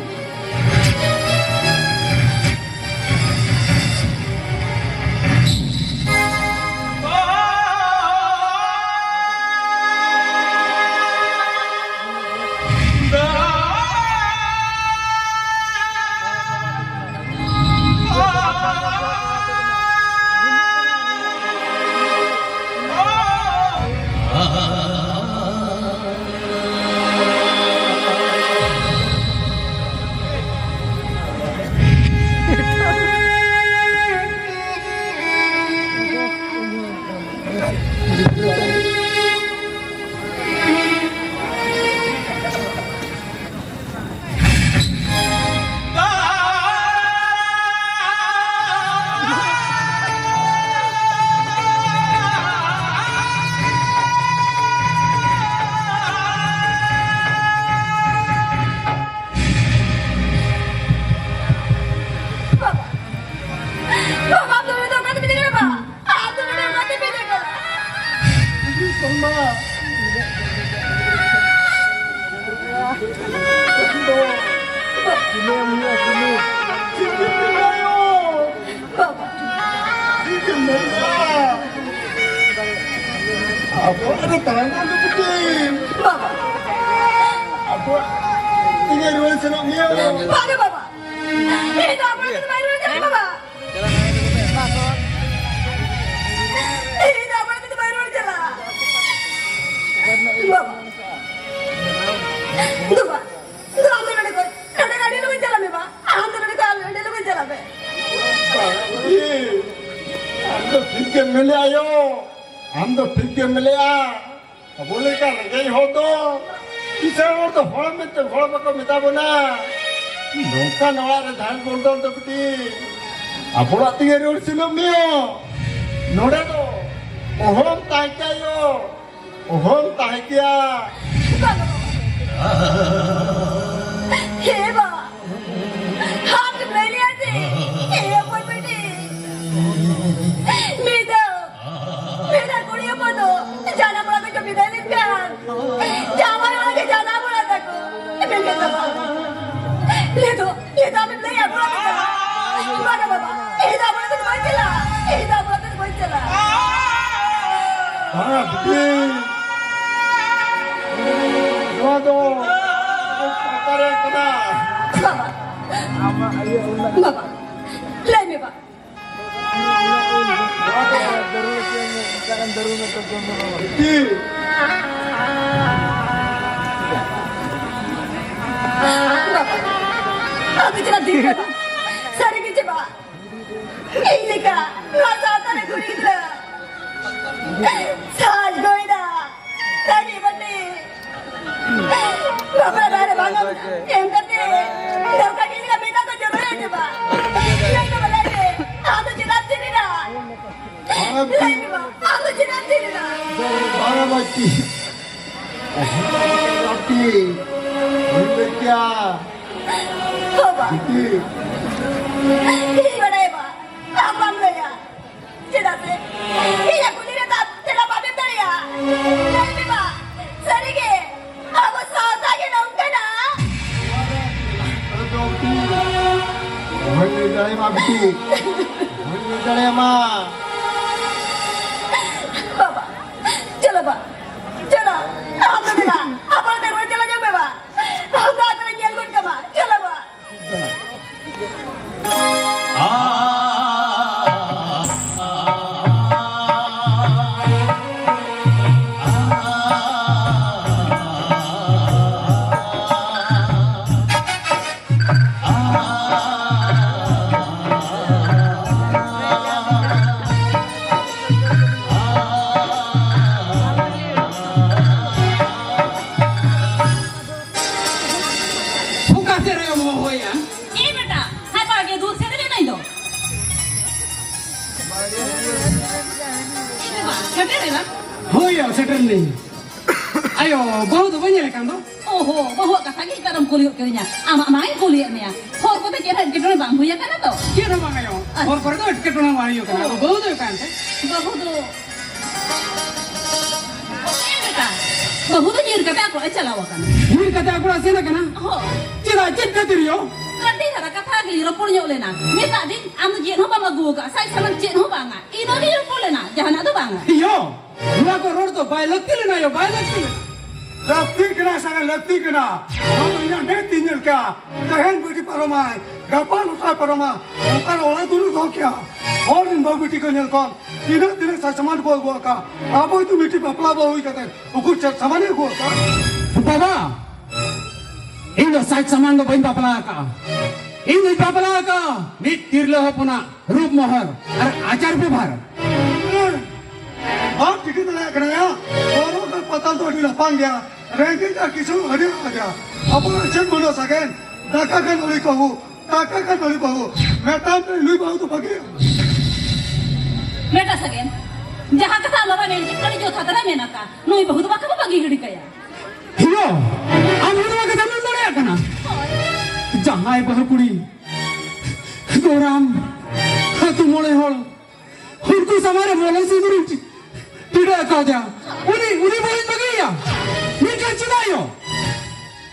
ᱵᱟᱵᱟ, ᱵᱟᱵᱟ, ᱟᱢ ᱫᱚ ᱱᱚᱰᱮ ᱫᱚ ᱚᱠᱟᱛᱮᱢ ᱤᱫᱤ ᱠᱟᱱᱟ, ᱵᱟᱵᱟ? ᱟᱢ ᱫᱚ ᱱᱚᱰᱮ ᱚᱠᱟᱛᱮᱢ ᱤᱫᱤ ᱠᱟᱱᱟ? ᱤᱫᱤ ᱠᱚᱢᱟ᱾ ᱪᱮᱫ ᱮᱢ ᱢᱮᱱᱟ? ᱵᱟᱵᱟ᱾ ᱪᱮᱫ ᱮᱢ ᱢᱮᱱᱟ? ᱟᱵᱚᱣᱟᱜ ᱨᱮ ᱛᱟᱦᱮᱸ ᱠᱟᱱ ᱫᱚ ᱠᱟᱹᱴᱤᱡ᱾ ᱵᱟᱵᱟ᱾ ᱟᱵᱚᱣᱟᱜ ᱛᱮᱜᱮ ᱨᱩᱣᱟᱹᱲ ᱥᱮᱱᱚᱜ ᱢᱮᱭᱟ᱾ ᱵᱟᱝᱟ ᱵᱟᱵᱟ᱾ ᱤᱧ ᱫᱚ ᱟᱵᱚ ᱨᱮ ᱵᱟᱭ ᱨᱩᱣᱟᱹᱲ ᱪᱟᱞᱟᱜ ᱵᱟᱵᱟ᱾ ᱤᱧ ᱫᱚ ᱟᱵᱚ ᱨᱮ ᱵᱟᱭ ᱨᱩᱣᱟᱹᱲ ᱪᱟᱞᱟᱜ᱾ ᱵᱟᱵᱟ᱾ ᱫᱩ ᱵᱟ᱾ ᱫᱩ ᱟᱢ ᱫᱚ ᱱᱚᱰᱮ ᱠᱷᱚᱱ, ᱱᱚᱰᱮ ᱟᱹᱰᱤ ᱞᱚᱜᱚᱱ ᱪᱟᱞᱟᱜ ᱢᱮ ᱵᱟ᱾ ᱟᱢ ᱫᱚ ᱱᱚᱰᱮ ᱠᱷᱚᱱ ᱟᱹᱰᱤ ᱞᱚᱜᱚᱱ ᱪᱟᱞᱟᱜ ᱢᱮ᱾ ᱟᱢ ᱫᱚ ᱴᱷᱤᱠ ᱜᱮᱢ ᱢᱮᱱᱮᱜᱼᱟ ᱭᱳ᱾ ᱟᱢ ᱫᱚ ᱴᱷᱤᱠ ᱜᱮᱢ ᱢᱮᱱᱮᱜᱼᱟ᱾ ᱟᱵᱚ ᱞᱮᱠᱟ ᱨᱮᱸᱜᱮᱡ ᱦᱚᱲ ᱫᱚ ᱠᱤᱥᱟᱹᱬ ᱦᱚᱲ ᱫᱚ ᱦᱚᱲ ᱢᱮᱱᱛᱮ ᱦᱚᱲ ᱵᱟᱠᱚ ᱢᱮᱛᱟ ᱵᱚᱱᱟ᱾ ᱱᱚᱝᱠᱟᱱ ᱚᱲᱟᱜ ᱨᱮ ᱡᱟᱦᱟᱸᱭ ᱵᱚᱱ ᱫᱚ ᱵᱤᱴᱤ, ᱟᱵᱚ ᱚᱲᱟᱜ ᱛᱮᱜᱮ ᱨᱩᱣᱟᱹᱲ ᱥᱮᱱᱚᱜ ᱢᱮᱭᱟ᱾ ᱱᱚᱰᱮ ᱫᱚ ᱚᱦᱚᱢ ᱛᱟᱦᱮᱸ ᱠᱮᱭᱟ ᱭᱳ, ᱚᱦᱚᱢ ᱛᱟᱦᱮᱸ ᱠᱮᱭᱟ᱾ ᱦᱮ ᱵᱟ, ᱟᱢ ᱞᱟᱹᱭ ᱞᱮᱭᱟ ᱡᱮ, ᱦᱮ ᱚᱠᱚᱭ ᱵᱤᱴᱤ? ᱢᱤᱫ ᱫᱷᱟᱣ ᱢᱮᱱᱟ ᱠᱩᱲᱤ ᱦᱚᱯᱚᱱ ᱫᱚ ᱡᱟᱱᱟᱢ ᱚᱲᱟᱜ ᱠᱷᱚᱱ ᱠᱚ ᱵᱤᱫᱟᱹᱭ ᱞᱮᱱᱠᱷᱟᱱ ᱡᱟᱶᱟᱭ ᱚᱲᱟᱜ ᱜᱮ ᱡᱟᱱᱟᱢ ᱚᱲᱟᱜ ᱛᱟᱠᱚ᱾ ᱞᱟᱹᱭ ᱫᱚ, ᱞᱟᱹᱭ ᱫᱚ ᱟᱢᱮᱢ ᱞᱟᱹᱭᱟ, ᱟᱵᱚ ᱟᱛᱮ ᱪᱟᱞᱟᱜ᱾ ᱵᱟᱝᱟ ᱵᱟᱵᱟ, ᱤᱧ ᱫᱚ ᱟᱵᱚ ᱟᱛᱮ ᱫᱚ ᱵᱟᱹᱧ ᱪᱟᱞᱟᱜᱼᱟ᱾ ᱤᱧ ᱫᱚ ᱟᱵᱚ ᱟᱛᱮ ᱫᱚ ᱵᱟᱹᱧ ᱪᱟᱞᱟᱜᱼᱟ᱾ ᱵᱟᱝᱟ ᱵᱤᱴᱤ, ᱱᱚᱣᱟ ᱫᱚ ᱥᱚᱨᱠᱟᱨ ᱨᱮ ᱠᱟᱱᱟ᱾ ᱵᱟᱵᱟ, ᱵᱟᱵᱟ, ᱞᱟᱹᱭ ᱢᱮ ᱵᱟ᱾ ᱵᱤᱴᱤ᱾ ᱵᱟᱵᱟ, ᱟᱫᱚ ᱪᱮᱫᱟᱜ ᱫᱤᱱ ᱵᱟᱵᱟ? ᱥᱟᱹᱨᱤ ᱜᱮ ᱪᱮ ᱵᱟ? ᱤᱧ ᱞᱮᱠᱟ ᱱᱚᱣᱟ ᱥᱟᱶᱛᱟ ᱨᱮ ᱠᱩᱲᱤ ᱜᱤᱫᱽᱨᱟᱹ ᱥᱟᱡᱽ ᱜᱚᱭᱱᱟ ᱛᱷᱟᱹᱨᱤ ᱵᱟᱹᱴᱤ ᱵᱟᱯᱞᱟ ᱫᱟᱨᱮ ᱵᱟᱝ ᱮᱢ ᱠᱟᱛᱮ ᱱᱚᱝᱠᱟ ᱜᱮ ᱤᱧ ᱞᱮᱠᱟ ᱢᱮᱱᱟᱜ ᱠᱚ ᱡᱚᱢ ᱦᱚᱪᱚ ᱵᱟ᱾ ᱞᱟᱹᱭ ᱢᱮ ᱵᱟᱞᱟᱭ ᱨᱮ, ᱟᱢ ᱫᱚ ᱪᱮᱫᱟᱜ ᱮᱢ ᱪᱤᱱᱤᱱᱟ? ᱞᱟᱹᱭ ᱢᱮ ᱵᱟ, ᱟᱢ ᱫᱚ ᱪᱮᱫᱟᱜ ᱮᱢ ᱪᱤᱱᱤᱱᱟ? ᱵᱟᱨᱟᱵᱟᱹᱴᱤ᱾ ᱵᱟᱨᱟᱵᱟᱹᱴᱤ᱾ ᱵᱷᱩᱞ ᱞᱮᱠᱟ᱾ ᱵᱟᱵᱟ᱾ ᱵᱤᱴᱤ᱾ ᱤᱧ ᱵᱟᱰᱟᱭᱟ ᱵᱟ, ᱟᱢ ᱵᱟᱢ ᱞᱟᱹᱭᱟ᱾ ᱪᱮᱫᱟᱜ ᱥᱮ ᱤᱧᱟᱹᱜ ᱠᱩᱞᱤ ᱨᱮ ᱫᱟᱜ ᱛᱮᱞᱟ ᱵᱟᱢ ᱮᱢ ᱫᱟᱲᱮᱭᱟᱜᱼᱟ᱾ ᱞᱟᱹᱭ ᱢᱮ ᱢᱟ, ᱥᱟᱹᱨᱤᱜᱮ ᱟᱵᱚ ᱥᱟᱶᱛᱟ ᱜᱮ ᱱᱚᱝᱠᱟᱱᱟ? ᱵᱟᱹᱧ ᱞᱟᱹᱭ ᱫᱟᱲᱮᱭᱟᱢᱟ ᱵᱤᱴᱤ, ᱵᱟᱹᱧ ᱞᱟᱹᱭ ᱫᱟᱲᱮᱭᱟᱢᱟ᱾ ᱵᱟᱵᱟ, ᱪᱚᱞᱚ ᱵᱟ, ᱪᱚᱞᱚ, ᱟᱢ ᱫᱚ ᱫᱮᱞᱟ, ᱟᱯᱟᱛ ᱛᱮ ᱨᱩᱣᱟᱹᱲ ᱪᱟᱞᱟᱣ ᱧᱚᱜ ᱢᱮ ᱵᱟ᱾ ᱟᱢ ᱫᱚ ᱟᱫᱚ ᱧᱮᱞ ᱜᱚᱫ ᱠᱟᱢᱟ, ᱪᱚᱞᱚ ᱵᱟ᱾ ᱚᱠᱟ ᱥᱮᱫ ᱨᱮᱢ ᱦᱚᱦᱚᱭᱟ? ᱮ ᱵᱮᱴᱟ, ᱦᱟᱭ ᱵᱟᱲᱜᱮ ᱫᱩᱣᱟᱹᱨ ᱥᱮᱫ ᱨᱮ ᱢᱮᱱᱟᱹᱧ ᱫᱚ᱾ ᱮ ᱵᱟᱵᱟ, ᱥᱮᱴᱮᱨ ᱮᱱᱟ? ᱦᱳᱭ ᱭᱟ, ᱥᱮᱴᱮᱨ ᱱᱟᱹᱧ᱾ ᱟᱭᱳ, ᱵᱟᱹᱦᱩ ᱫᱚ ᱵᱟᱹᱧ ᱧᱮᱞᱮ ᱠᱟᱱ ᱫᱚ᱾ ᱚᱦᱚ, ᱵᱟᱹᱦᱩᱣᱟᱜ ᱠᱟᱛᱷᱟ ᱜᱮ ᱱᱮᱛᱟᱨᱮᱢ ᱠᱩᱞᱤ ᱜᱚᱫ ᱠᱤᱫᱤᱧᱟ᱾ ᱟᱢᱟᱜ ᱢᱟᱧ ᱠᱩᱞᱤᱭᱮᱫ ᱢᱮᱭᱟ, ᱦᱚᱨ ᱠᱚᱛᱮ ᱪᱮᱫ ᱦᱚᱸ ᱮᱴᱠᱮᱴᱚᱬᱮ ᱵᱟᱝ ᱦᱩᱭ ᱟᱠᱟᱱᱟ ᱛᱚ? ᱪᱮᱫ ᱦᱚᱸ ᱵᱟᱝ ᱟᱭᱳ, ᱟᱪᱪᱷᱟ᱾ ᱦᱚᱨ ᱠᱚᱨᱮ ᱫᱚ ᱮᱴᱠᱮᱴᱚᱬᱮ ᱵᱟᱝ ᱦᱩᱭᱩᱜ ᱠᱟᱱᱟ᱾ ᱚ᱾ ᱵᱟᱹᱦᱩ ᱫᱚ ᱚᱠᱟᱭᱮᱱ ᱛᱮ? ᱵᱟᱹᱦᱩ ᱫᱚ ᱪᱮᱫ ᱞᱮᱠᱟ? ᱵᱟᱹᱦᱩ ᱫᱚ ᱧᱤᱨ ᱠᱟᱛᱮ ᱟᱠᱚ ᱚᱲᱟᱜ ᱮ ᱪᱟᱞᱟᱣ ᱟᱠᱟᱱᱟ᱾ ᱧᱤᱨ ᱠᱟᱛᱮ ᱟᱠᱚ ᱚᱲᱟᱜ ᱥᱮᱱ ᱟᱠᱟᱱᱟ? ᱦᱳᱭ᱾ ᱪᱮᱫ ᱠᱷᱟᱹᱛᱤᱨ ᱭᱳ? ᱠᱟᱹᱴᱤᱡ ᱫᱷᱟᱨᱟ ᱠᱟᱛᱷᱟ ᱜᱮᱞᱤᱧ ᱨᱚᱯᱚᱲ ᱧᱚᱜ ᱞᱮᱱᱟ᱾ ᱢᱮᱛᱟᱜ ᱫᱤᱧ, ᱟᱢ ᱫᱚ ᱪᱮᱫ ᱦᱚᱸ ᱵᱟᱢ ᱟᱹᱜᱩ ᱟᱠᱟᱫ, ᱥᱟᱡᱽ ᱥᱟᱢᱟᱱ ᱪᱮᱫ ᱦᱚᱸ ᱵᱟᱝᱟ᱾ ᱤᱱᱟᱹ ᱜᱮᱞᱤᱧ ᱨᱚᱯᱚᱲ ᱞᱮᱱᱟ, ᱡᱟᱦᱟᱱᱟᱜ ᱫᱚ ᱵᱟᱝᱟ᱾ ᱭᱳ, ᱱᱚᱣᱟ ᱠᱚ ᱨᱚᱲ ᱫᱚ ᱵᱟᱭ ᱞᱟᱹᱠᱛᱤ ᱞᱮᱱᱟ ᱭᱳ, ᱵᱟᱭ ᱞᱟᱹᱠᱛᱤ ᱞᱮᱱᱟ᱾ ᱞᱟᱹᱠᱛᱤ ᱠᱟᱱᱟ ᱥᱮ ᱞᱟᱹᱠᱛᱤ ᱠᱟᱱᱟ? ᱱᱚᱣᱟ ᱫᱚ ᱤᱧᱟᱹᱜ ᱢᱮᱫ ᱛᱤᱧ ᱧᱮᱞ ᱠᱮᱜᱼᱟ᱾ ᱛᱮᱦᱮᱧ ᱵᱟᱹᱴᱤ ᱯᱟᱨᱚᱢᱟᱭ, ᱜᱟᱯᱟ ᱞᱚᱴᱟᱭ ᱯᱟᱨᱚᱢᱟ, ᱚᱱᱠᱟ ᱚᱲᱟᱜ ᱫᱩᱣᱟᱹᱨ ᱫᱚᱦᱚ ᱠᱮᱜᱼᱟ᱾ ᱦᱚᱲ ᱨᱮᱱ ᱵᱟᱹᱦᱩ ᱵᱤᱴᱤ ᱠᱚ ᱧᱮᱞ ᱠᱚᱢ, ᱛᱤᱱᱟᱹᱜ ᱛᱤᱱᱟᱹᱜ ᱥᱟᱡᱽ ᱥᱟᱢᱟᱱ ᱠᱚ ᱟᱹᱜᱩ ᱟᱠᱟᱫ᱾ ᱟᱵᱚ ᱫᱚ ᱢᱤᱫᱴᱤᱡ ᱵᱟᱯᱞᱟ ᱵᱟᱹᱦᱩ ᱦᱩᱭ ᱠᱟᱛᱮ ᱩᱠᱩᱨ ᱪᱮᱫ ᱥᱟᱢᱟᱱᱮ ᱟᱹᱜᱩ ᱟᱠᱟᱫ? ᱵᱟᱵᱟ, ᱤᱧ ᱫᱚ ᱥᱟᱡᱽ ᱥᱟᱢᱟᱱ ᱫᱚ ᱵᱟᱹᱧ ᱵᱟᱯᱞᱟ ᱟᱠᱟᱫᱼᱟ᱾ ᱤᱧ ᱫᱚᱧ ᱵᱟᱯᱞᱟ ᱟᱠᱟᱫᱼᱟ ᱢᱤᱫ ᱛᱤᱨᱞᱟᱹ ᱦᱚᱯᱚᱱᱟᱜ ᱨᱩᱯ ᱢᱚᱦᱚᱨ ᱟᱨ ᱟᱪᱟᱨ ᱵᱮᱵᱷᱟᱨ᱾ ᱵᱟᱢ ᱴᱷᱤᱠᱟᱹ ᱫᱟᱲᱮᱭᱟᱜ ᱠᱟᱱᱟ ᱭᱟ? ᱯᱚᱨᱚᱵᱽ ᱟᱨ ᱯᱟᱛᱟᱞ ᱫᱚ ᱟᱹᱰᱤ ᱞᱟᱯᱷᱟᱝ ᱜᱮᱭᱟ, ᱨᱮᱸᱜᱮᱡ ᱟᱨ ᱠᱤᱥᱟᱹᱬ ᱟᱹᱰᱤ ᱟᱞᱟᱫᱟ ᱜᱮᱭᱟ᱾ ᱟᱵᱚᱣᱟᱜ ᱪᱮᱫ ᱵᱟᱹᱱᱩᱜᱼᱟ ᱥᱟᱜᱮᱱ? ᱫᱟᱠᱟ ᱠᱷᱟᱱ ᱟᱹᱰᱤ ᱵᱟᱹᱦᱩ, ᱫᱟᱠᱟ ᱠᱷᱟᱱ ᱟᱹᱰᱤ ᱵᱟᱹᱦᱩ, ᱢᱮᱛᱟᱢ ᱯᱮ ᱱᱩᱭ ᱵᱟᱹᱦᱩ ᱫᱚ ᱵᱷᱟᱹᱜᱤᱭᱟ᱾ ᱢᱮᱛᱟ ᱥᱟᱜᱮᱱ, ᱡᱟᱦᱟᱸ ᱠᱟᱛᱷᱟ ᱟᱢ ᱵᱟᱵᱟ ᱢᱮᱱ ᱠᱮᱫ, ᱟᱹᱰᱤ ᱡᱚᱛᱷᱟᱛ ᱨᱮ ᱢᱮᱱ ᱟᱠᱟᱫ, ᱱᱩᱭ ᱵᱟᱹᱦᱩ ᱫᱚ ᱵᱟᱠᱷᱟᱱ ᱵᱟᱹᱜᱤ ᱜᱤᱰᱤ ᱠᱟᱭᱟ᱾ ᱦᱤᱨᱳ, ᱟᱢ ᱦᱚᱸ ᱱᱚᱣᱟ ᱠᱟᱛᱷᱟ ᱢᱮᱱ ᱫᱟᱲᱮᱭᱟᱜ ᱠᱟᱱᱟ? ᱦᱳᱭ᱾ ᱡᱟᱦᱟᱸᱭ ᱵᱟᱹᱦᱩ ᱠᱩᱲᱤ ᱜᱚᱨᱟᱢ ᱟᱹᱛᱩ ᱢᱚᱬᱮ ᱦᱚᱲ ᱩᱱᱠᱩ ᱥᱟᱢᱟᱝ ᱨᱮ ᱢᱚᱞᱚᱝ ᱥᱤᱸᱫᱩᱨᱤᱧ ᱴᱤ-, ᱴᱤᱰᱟᱹᱜ ᱟᱠᱟᱫᱟ, ᱩᱱᱤ, ᱩᱱᱤ ᱵᱟᱹᱦᱩᱧ ᱵᱟᱹᱜᱤᱭᱟ? ᱢᱮᱱᱠᱷᱟᱱ ᱪᱮᱫᱟᱜ ᱭᱳ?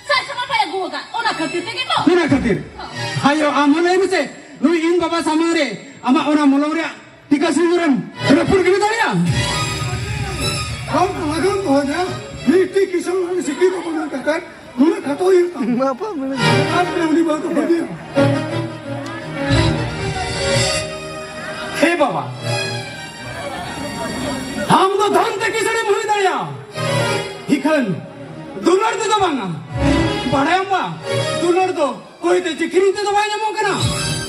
ᱥᱟᱡᱽ ᱥᱟᱢᱟᱱ ᱵᱟᱭ ᱟᱹᱜᱩ ᱟᱠᱟᱫ, ᱚᱱᱟ ᱠᱷᱟᱹᱛᱤᱨ ᱛᱮᱜᱮ ᱛᱚ᱾ ᱚᱱᱟ ᱠᱷᱟᱹᱛᱤᱨ? ᱦᱳᱭ᱾ ᱟᱭᱳ, ᱟᱢ ᱦᱚᱸ ᱞᱟᱹᱭ ᱢᱮᱥᱮ, ᱱᱩᱭ ᱤᱧ ᱵᱟᱵᱟ ᱥᱟᱢᱟᱝ ᱨᱮ ᱟᱢᱟᱜ ᱚᱱᱟ ᱢᱚᱞᱚᱝ ᱨᱮᱭᱟᱜ ᱴᱤᱠᱟ ᱥᱤᱸᱫᱩᱨᱮᱢ ᱨᱟᱹᱯᱩᱫ ᱜᱤᱰᱤ ᱫᱟᱲᱮᱭᱟᱜᱼᱟ? ᱟᱢ ᱞᱟᱜᱟᱱ ᱫᱚᱦᱚᱭᱟ, ᱢᱤᱫᱴᱤᱡ ᱠᱤᱥᱟᱹᱬ ᱟᱨ ᱥᱤᱠᱷᱤᱛ ᱦᱚᱯᱚᱱ ᱦᱩᱭ ᱠᱟᱛᱮ ᱱᱩᱱᱟᱹᱜ ᱠᱷᱟᱴᱚ ᱦᱩᱭᱩᱜ ᱛᱟᱢᱟ᱾ ᱵᱟᱯᱟ ᱢᱮᱱᱮᱫ ᱟᱨ ᱯᱮ ᱩᱱᱤ ᱵᱟᱹᱦᱩ ᱠᱚ ᱵᱟᱹᱜᱤᱭᱟ᱾ ᱦᱮ ᱵᱟᱵᱟ, ᱟᱢ ᱫᱚ ᱫᱷᱚᱱ ᱛᱮ ᱠᱤᱥᱟᱹᱬᱮᱢ ᱦᱩᱭ ᱫᱟᱲᱮᱭᱟᱜᱼᱟ, ᱤᱠᱷᱟᱹᱱ ᱫᱩᱞᱟᱹᱲ ᱛᱮᱫᱚ ᱵᱟᱝᱟ᱾ ᱵᱟᱲᱟᱭᱟᱢ ᱵᱟ, ᱫᱩᱞᱟᱹᱲ ᱫᱚ ᱠᱚᱭ ᱛᱮ ᱪᱮ ᱠᱤᱨᱤᱧ ᱛᱮᱫᱚ ᱵᱟᱭ ᱧᱟᱢᱚᱜ ᱠᱟᱱᱟ᱾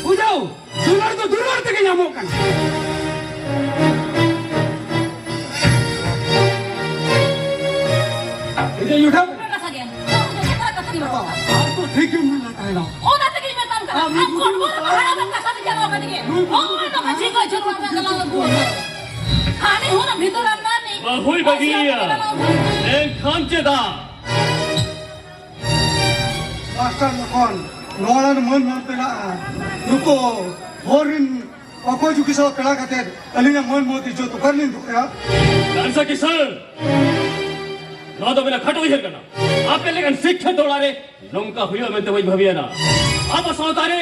ᱵᱩᱡᱷᱟᱹᱣ, ᱫᱩᱞᱟᱹᱲ ᱫᱚ ᱫᱩᱞᱟᱹᱲ ᱛᱮᱜᱮ ᱧᱟᱢᱚᱜ ᱠᱟᱱᱟ᱾ ᱤᱧ ᱩᱴᱷᱟᱹᱣ᱾ ᱚᱱᱟ ᱠᱟᱛᱷᱟ ᱜᱮ᱾ ᱚᱱᱟ ᱠᱟᱛᱷᱟ ᱜᱮ᱾ ᱟᱢ ᱫᱚ ᱴᱷᱤᱠ ᱜᱮᱢ ᱢᱮᱱ ᱛᱟᱦᱮᱱᱟ᱾ ᱚᱱᱟ ᱛᱮᱜᱮᱧ ᱢᱮᱛᱟᱢ ᱠᱟᱱᱟ᱾ ᱟᱢ ᱟᱢ ᱠᱚᱴᱵᱚᱞ ᱦᱟᱲᱟᱢ ᱠᱟᱛᱷᱟ ᱫᱚ ᱪᱟᱞᱟᱣ ᱠᱟᱛᱮ ᱜᱮ᱾ ᱱᱩᱭ ᱱᱚᱜᱼᱚᱭ ᱱᱚᱝᱠᱟ ᱡᱷᱤᱸᱜᱟᱹ ᱡᱷᱤᱸᱜᱟᱹ ᱚᱱᱟ ᱜᱟᱞᱟᱝ ᱟᱹᱜᱩ ᱟᱠᱟᱫ᱾ ᱦᱟᱹᱱᱤ ᱦᱚᱸ ᱚᱱᱟ ᱵᱷᱤᱛᱟᱹᱨ ᱟᱢᱫᱟ ᱨᱤᱱᱤᱡ ᱵᱟᱹᱦᱩᱭ ᱵᱟᱹᱜᱤᱭᱮᱭᱟ᱾ ᱮᱱᱠᱷᱟᱱ ᱪᱮᱫᱟᱜ? ᱢᱟᱥᱴᱟᱨ ᱞᱚᱠᱷᱚᱱ, ᱱᱚᱣᱟ ᱨᱮᱱ ᱢᱟᱹᱱ ᱢᱟᱹᱱ ᱢᱮᱱᱟᱜᱼᱟ᱾ ᱱᱩᱠᱩ ᱦᱚᱲ ᱨᱮᱱ ᱚᱠᱚᱭ ᱡᱩᱜᱤ ᱥᱟᱶ ᱯᱮᱲᱟ ᱠᱟᱛᱮ ᱟᱹᱞᱤᱧᱟᱜ ᱢᱟᱹᱱ ᱢᱟᱹᱱ ᱤᱡᱽᱡᱚᱛ ᱚᱠᱟ ᱨᱮᱞᱤᱧ ᱫᱚᱦᱚᱭᱟ? ᱞᱟᱱᱥᱟ ᱠᱤᱥᱟᱹᱬ, ᱱᱚᱣᱟ ᱫᱚ ᱟᱵᱤᱱᱟᱜ ᱠᱷᱟᱴᱚ ᱩᱭᱦᱟᱹᱨ ᱠᱟᱱᱟ᱾ ᱟᱯᱮ ᱞᱮᱠᱟᱱ ᱥᱤᱠᱠᱷᱤᱛ ᱚᱲᱟᱜ ᱨᱮ ᱱᱚᱝᱠᱟ ᱦᱩᱭᱩᱜᱼᱟ ᱢᱮᱱᱛᱮ ᱵᱟᱹᱧ ᱵᱷᱟᱹᱵᱤᱭᱟᱱᱟ᱾ ᱟᱵᱚ ᱥᱟᱶᱛᱟ ᱨᱮ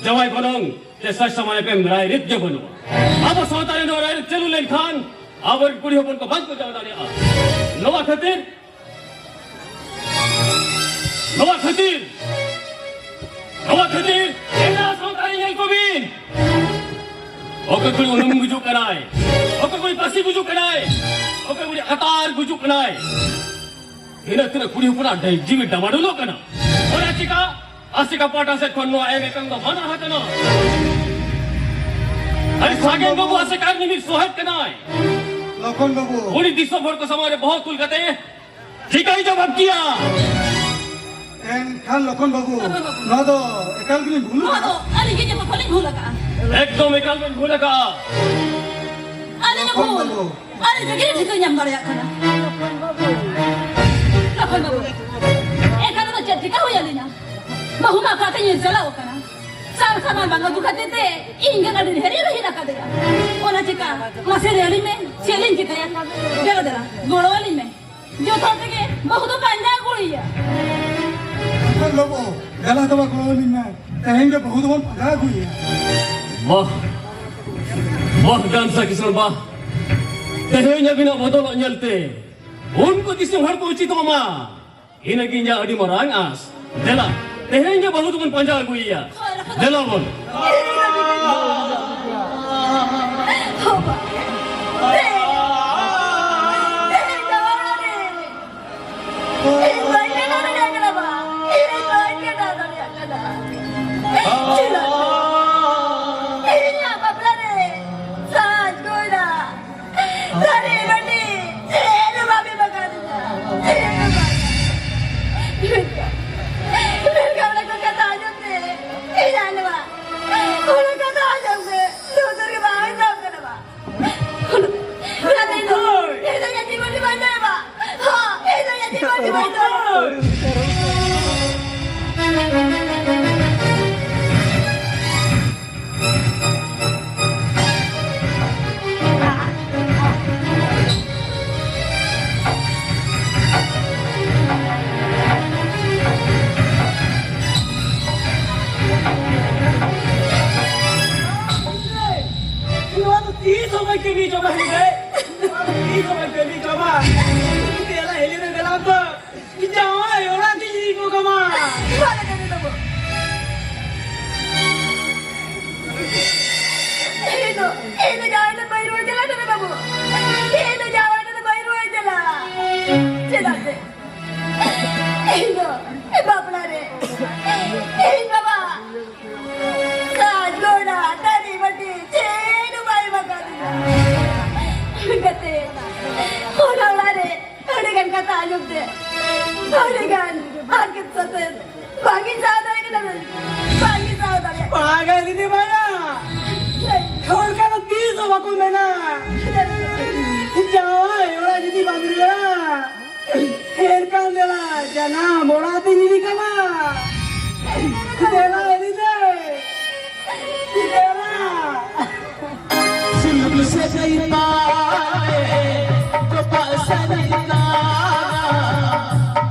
ᱡᱟᱶᱟᱭ ᱜᱚᱱᱚᱝ ᱥᱮ ᱥᱟᱡᱽ ᱥᱟᱢᱟᱱ ᱮᱯᱮᱢ ᱨᱟᱭ ᱨᱤᱛ ᱜᱮ ᱵᱟᱹᱱᱩᱜᱼᱟ᱾ ᱟᱵᱚ ᱥᱟᱶᱛᱟ ᱨᱮ ᱱᱚᱣᱟ ᱨᱟᱭ ᱨᱤᱛ ᱪᱟᱹᱞᱩ ᱞᱮᱱᱠᱷᱟᱱ ᱟᱵᱚᱨᱮᱱ ᱠᱩᱲᱤ ᱦᱚᱯᱚᱱ ᱠᱚ ᱵᱟᱝ ᱠᱚ ᱡᱟᱶᱟᱭ ᱫᱟᱲᱮᱭᱟᱜᱼᱟ᱾ ᱱᱚᱣᱟ ᱠᱷᱟᱹᱛᱤᱨ, ᱱᱚᱣᱟ ᱠᱷᱟᱹᱛᱤᱨ, ᱱᱚᱣᱟ ᱠᱷᱟᱹᱛᱤᱨ ᱮᱴᱟᱜ ᱥᱟᱶᱛᱟ ᱨᱮ ᱧᱮᱞ ᱠᱚᱵᱤᱱ᱾ ᱚᱠᱚᱭ ᱠᱩᱲᱤ ᱩᱱᱩᱢ ᱜᱩᱡᱩᱜ ᱠᱟᱱᱟᱭ, ᱚᱠᱚᱭ ᱠᱩᱲᱤ ᱯᱟᱹᱥᱤ ᱜᱩᱡᱩᱜ ᱠᱟᱱᱟᱭ, ᱚᱠᱚᱭ ᱠᱩᱲᱤ ᱟᱛᱟᱨ ᱜᱩᱡᱩᱜ ᱠᱟᱱᱟᱭ᱾ ᱛᱤᱱᱟᱹᱜ ᱛᱤᱱᱟᱹᱜ ᱠᱩᱲᱤ ᱦᱚᱯᱚᱱᱟᱜ ᱰᱟᱹ-, ᱡᱤᱣᱤ ᱰᱟᱢᱟᱰᱳᱞᱚᱜ ᱠᱟᱱᱟ᱾ ᱚᱱᱟ ᱪᱤᱠᱟ ᱟᱥᱮᱠᱟ ᱯᱟᱦᱴᱟ ᱥᱮᱫ ᱠᱷᱚᱱ ᱱᱚᱣᱟ ᱮᱢ ᱮᱯᱮᱢ ᱫᱚ ᱢᱟᱱᱟ ᱟᱠᱟᱱᱟ᱾ ᱟᱹᱰᱤ ᱥᱟᱜᱮᱱ ᱵᱟᱹᱵᱩ ᱟᱥᱮᱠᱟ ᱨᱤᱱᱤᱡ ᱥᱚᱦᱮᱫ ᱠᱟᱱᱟᱭ᱾ ᱞᱚᱠᱷᱚᱱ ᱵᱟᱹᱵᱩ᱾ ᱩᱱᱤ ᱫᱤᱥᱚᱢ ᱦᱚᱲ ᱠᱚ ᱥᱟᱢᱟᱝ ᱨᱮ ᱵᱚᱦᱚᱜ ᱛᱩᱞ ᱠᱟᱛᱮ ᱪᱤᱠᱟᱹᱭ ᱡᱚᱵᱟᱵ ᱠᱮᱭᱟ? ᱮᱱᱠᱷᱟᱱ ᱞᱚᱠᱷᱚᱱ ᱵᱟᱹᱵᱩ, ᱱᱚᱣᱟ ᱫᱚ ᱮᱠᱟᱞ ᱜᱮᱞᱤᱧ ᱵᱷᱩᱞ ᱱᱚᱣᱟ ᱫᱚ ᱟᱹᱞᱤᱧ ᱜᱮ ᱡᱚᱛᱚ ᱠᱷᱚᱱ ᱞᱤᱧ ᱵᱷᱩᱞ ᱟᱠᱟᱜᱼᱟ᱾ ᱮᱠᱫᱚᱢ ᱮᱠᱟᱞ ᱵᱮᱱ ᱵᱷᱩᱞ ᱟᱠᱟᱜᱼᱟ᱾ ᱟᱹᱞᱤᱧ ᱞᱚᱠᱷᱚᱱ ᱵᱷᱩᱞ᱾ ᱵᱟᱹᱵᱩ᱾ ᱟᱹᱞᱤᱧ ᱛᱮᱜᱮ ᱴᱷᱤᱠᱟᱹ ᱧᱟᱢ ᱫᱟᱲᱮᱭᱟᱜ ᱠᱟᱱᱟ᱾ ᱞᱚᱠᱷᱚᱱ ᱵᱟᱹᱵᱩ, ᱮᱱᱠᱷᱟᱱ ᱫᱚ ᱪᱮᱫ ᱪᱤᱠᱟᱹ ᱦᱩᱭ ᱟᱹᱞᱤᱧᱟ? ᱵᱟᱹᱦᱩ ᱢᱟ ᱚᱠᱟᱛᱮ ᱧᱤᱨ ᱪᱟᱞᱟᱣ ᱟᱠᱟᱱᱟ᱾ ᱥᱟᱨ ᱥᱟᱢᱟᱱ ᱵᱟᱝ ᱟᱹᱜᱩ ᱠᱷᱟᱹᱛᱤᱨ ᱛᱮ ᱤᱧ ᱜᱮ ᱟᱹᱰᱤ ᱰᱷᱮᱨ ᱤᱧ ᱨᱟᱹᱦᱤᱫ ᱟᱠᱟᱫᱮᱭᱟ᱾ ᱚᱱᱟ ᱪᱤᱠᱟ ᱢᱟᱥᱮ ᱞᱟᱹᱭ ᱟᱹᱞᱤᱧ ᱢᱮ, ᱪᱮᱫ ᱞᱤᱧ ᱪᱤᱠᱟᱹᱭᱟ? ᱫᱮᱞᱟ ᱫᱮᱞᱟ, ᱜᱚᱲᱚ ᱟᱹᱞᱤᱧ ᱢᱮ᱾ ᱡᱚᱛᱚ ᱛᱮᱜᱮ ᱵᱟᱹᱦᱩ ᱫᱚ ᱯᱟᱸᱡᱟ ᱟᱹᱜᱩᱭᱮᱭᱟ᱾ ᱦᱮᱸ ᱵᱟᱹᱵᱩ, ᱫᱮᱞᱟ ᱛᱚᱵᱮ ᱜᱚᱲᱚ ᱟᱹᱞᱤᱧ ᱢᱮ᱾ ᱛᱮᱦᱮᱧ ᱜᱮ ᱵᱟᱹᱦᱩ ᱫᱚᱵᱚᱱ ᱯᱟᱸᱡᱟ ᱟᱹᱜᱩᱭᱮᱭᱟ᱾ ᱵᱟᱦ, ᱵᱟᱦ, ᱜᱟᱱᱥᱟ ᱠᱤᱥᱚᱱ ᱵᱟᱦ᱾ ᱛᱮᱦᱮᱧ ᱟᱹᱵᱤᱱᱟᱜ ᱵᱚᱫᱚᱞᱚᱜ ᱧᱮᱞᱛᱮ ᱩᱱᱠᱩ ᱫᱤᱥᱚᱢ ᱦᱚᱲ ᱠᱚ ᱩᱪᱤᱛᱚᱜ ᱢᱟ᱾ ᱤᱱᱟᱹᱜᱮ ᱤᱧᱟᱹᱜ ᱟᱹᱰᱤ ᱢᱟᱨᱟᱝ ᱟᱸᱥ᱾ ᱫᱮᱞᱟ, ᱛᱮᱦᱮᱧ ᱜᱮ ᱵᱟᱹᱦᱩ ᱫᱚᱵᱚᱱ ᱯᱟᱸᱡᱟ ᱟᱹᱜᱩᱭᱮᱭᱟ᱾ ᱫᱮᱞᱟ ᱵᱚᱱ᱾ ᱤᱧ ᱵᱟᱹᱧ ᱠᱟᱴᱟᱣ ᱫᱟᱲᱮᱭᱟᱜ ᱠᱟᱱᱟ ᱵᱟ᱾ ᱤᱧ ᱵᱟᱹᱧ ᱠᱟᱴᱟᱣ ᱫᱟᱲᱮᱭᱟᱜ ᱠᱟᱱᱟ᱾ ᱪᱮᱫᱟᱜ? ᱤᱧᱟᱜ ᱵᱟᱯᱞᱟ ᱨᱮ ᱥᱟᱡᱽ ᱜᱚᱭᱱᱟ, ᱛᱷᱟᱹᱨᱤ ᱵᱟᱹᱴᱤ ᱪᱮᱫ ᱦᱚᱸ ᱵᱟᱢ ᱮᱢ ᱟᱠᱟᱫᱤᱧᱟ᱾ ᱪᱮᱫ ᱦᱚᱸ ᱵᱟᱝ᱾ ᱢᱮᱱᱠᱷᱟᱱ, ᱢᱮᱱᱠᱷᱟᱱ ᱚᱱᱟ ᱠᱚ ᱠᱟᱛᱷᱟ ᱟᱸᱡᱚᱢ ᱛᱮ ᱤᱧᱟᱜ ᱱᱚᱣᱟ, ᱚᱱᱟ ᱠᱟᱛᱷᱟ ᱟᱸᱡᱚᱢ ᱛᱮ ᱞᱩᱛᱩᱨ ᱜᱮ ᱵᱟᱝ ᱟᱸᱡᱚᱢ ᱠᱟᱱᱟ ᱵᱟ᱾ ᱵᱟᱞᱮ ᱫᱟᱲᱮ ᱵᱟᱹᱵᱩ᱾ ᱤᱧ ᱫᱚ, ᱤᱧ ᱫᱚ ᱡᱟᱶᱟᱭ ᱫᱚ ᱵᱟᱹᱧ ᱨᱩᱣᱟᱹᱲ ᱪᱟᱞᱟᱜ ᱠᱟᱱᱟ ᱵᱟᱹᱵᱩ᱾ ᱤᱧ ᱫᱚ ᱡᱟᱶᱟᱭ ᱫᱚ ᱵᱟᱹᱧ ᱨᱩᱣᱟᱹᱲ ᱪᱟᱞᱟᱜᱼᱟ᱾ ᱪᱮᱫᱟᱜ ᱥᱮ ᱤᱧ ᱫᱚ ᱵᱟᱯᱞᱟ ᱨᱮ ᱤᱧ ᱵᱟᱵᱟ ᱥᱟᱡ ᱜᱚᱲᱟ ᱛᱟᱹᱨᱤ ᱵᱟᱹᱴᱤ ᱪᱮᱫ ᱦᱚᱸ ᱵᱟᱭ ᱮᱢ ᱟᱠᱟᱫᱤᱧᱟ᱾ ᱚᱱᱠᱟᱛᱮ ᱚᱱᱟ ᱚᱲᱟᱜ ᱨᱮ ᱟᱹᱰᱤ ᱜᱟᱱ ᱠᱟᱛᱷᱟ ᱟᱸᱡᱚᱢ ᱛᱮ, ᱟᱹᱰᱤ ᱜᱟᱱ ᱦᱟᱨᱠᱮᱛ ᱥᱟᱥᱮᱛ ᱵᱟᱝ ᱤᱧ ᱥᱟᱦᱟᱣ ᱫᱟᱲᱮᱭᱟᱜ ᱠᱟᱱᱟ, ᱵᱟᱝ ᱤᱧ ᱥᱟᱦᱟᱣ ᱫᱟᱲᱮᱭᱟᱜ ᱠᱟᱱᱟ᱾ ᱵᱟᱝᱟ ᱫᱤᱫᱤ, ᱵᱟᱝᱟ᱾ ᱦᱚᱲ ᱠᱟᱱᱟ ᱛᱤᱥ ᱦᱚᱸ ᱵᱟᱠᱚ ᱢᱮᱱᱟ, ᱡᱟᱶᱟᱭ ᱚᱲᱟᱜ ᱡᱩᱫᱤ ᱵᱟᱢ ᱨᱩᱣᱟᱹᱲᱟ, ᱮᱱᱠᱷᱟᱱ ᱫᱮᱞᱟ ᱡᱟᱱᱟᱢ ᱚᱲᱟᱜ ᱛᱤᱧ ᱤᱫᱤ ᱠᱟᱢᱟ᱾ ᱫᱮᱞᱟ ᱤᱫᱤ ᱫᱮ᱾ ᱫᱮᱞᱟ᱾ ᱥᱩᱞᱩᱠ ᱥᱟᱹᱜᱟᱹᱭ ᱛᱟᱭ ᱛᱚᱯᱟᱜ ᱥᱟᱹᱨᱤ ᱠᱟᱱᱟ,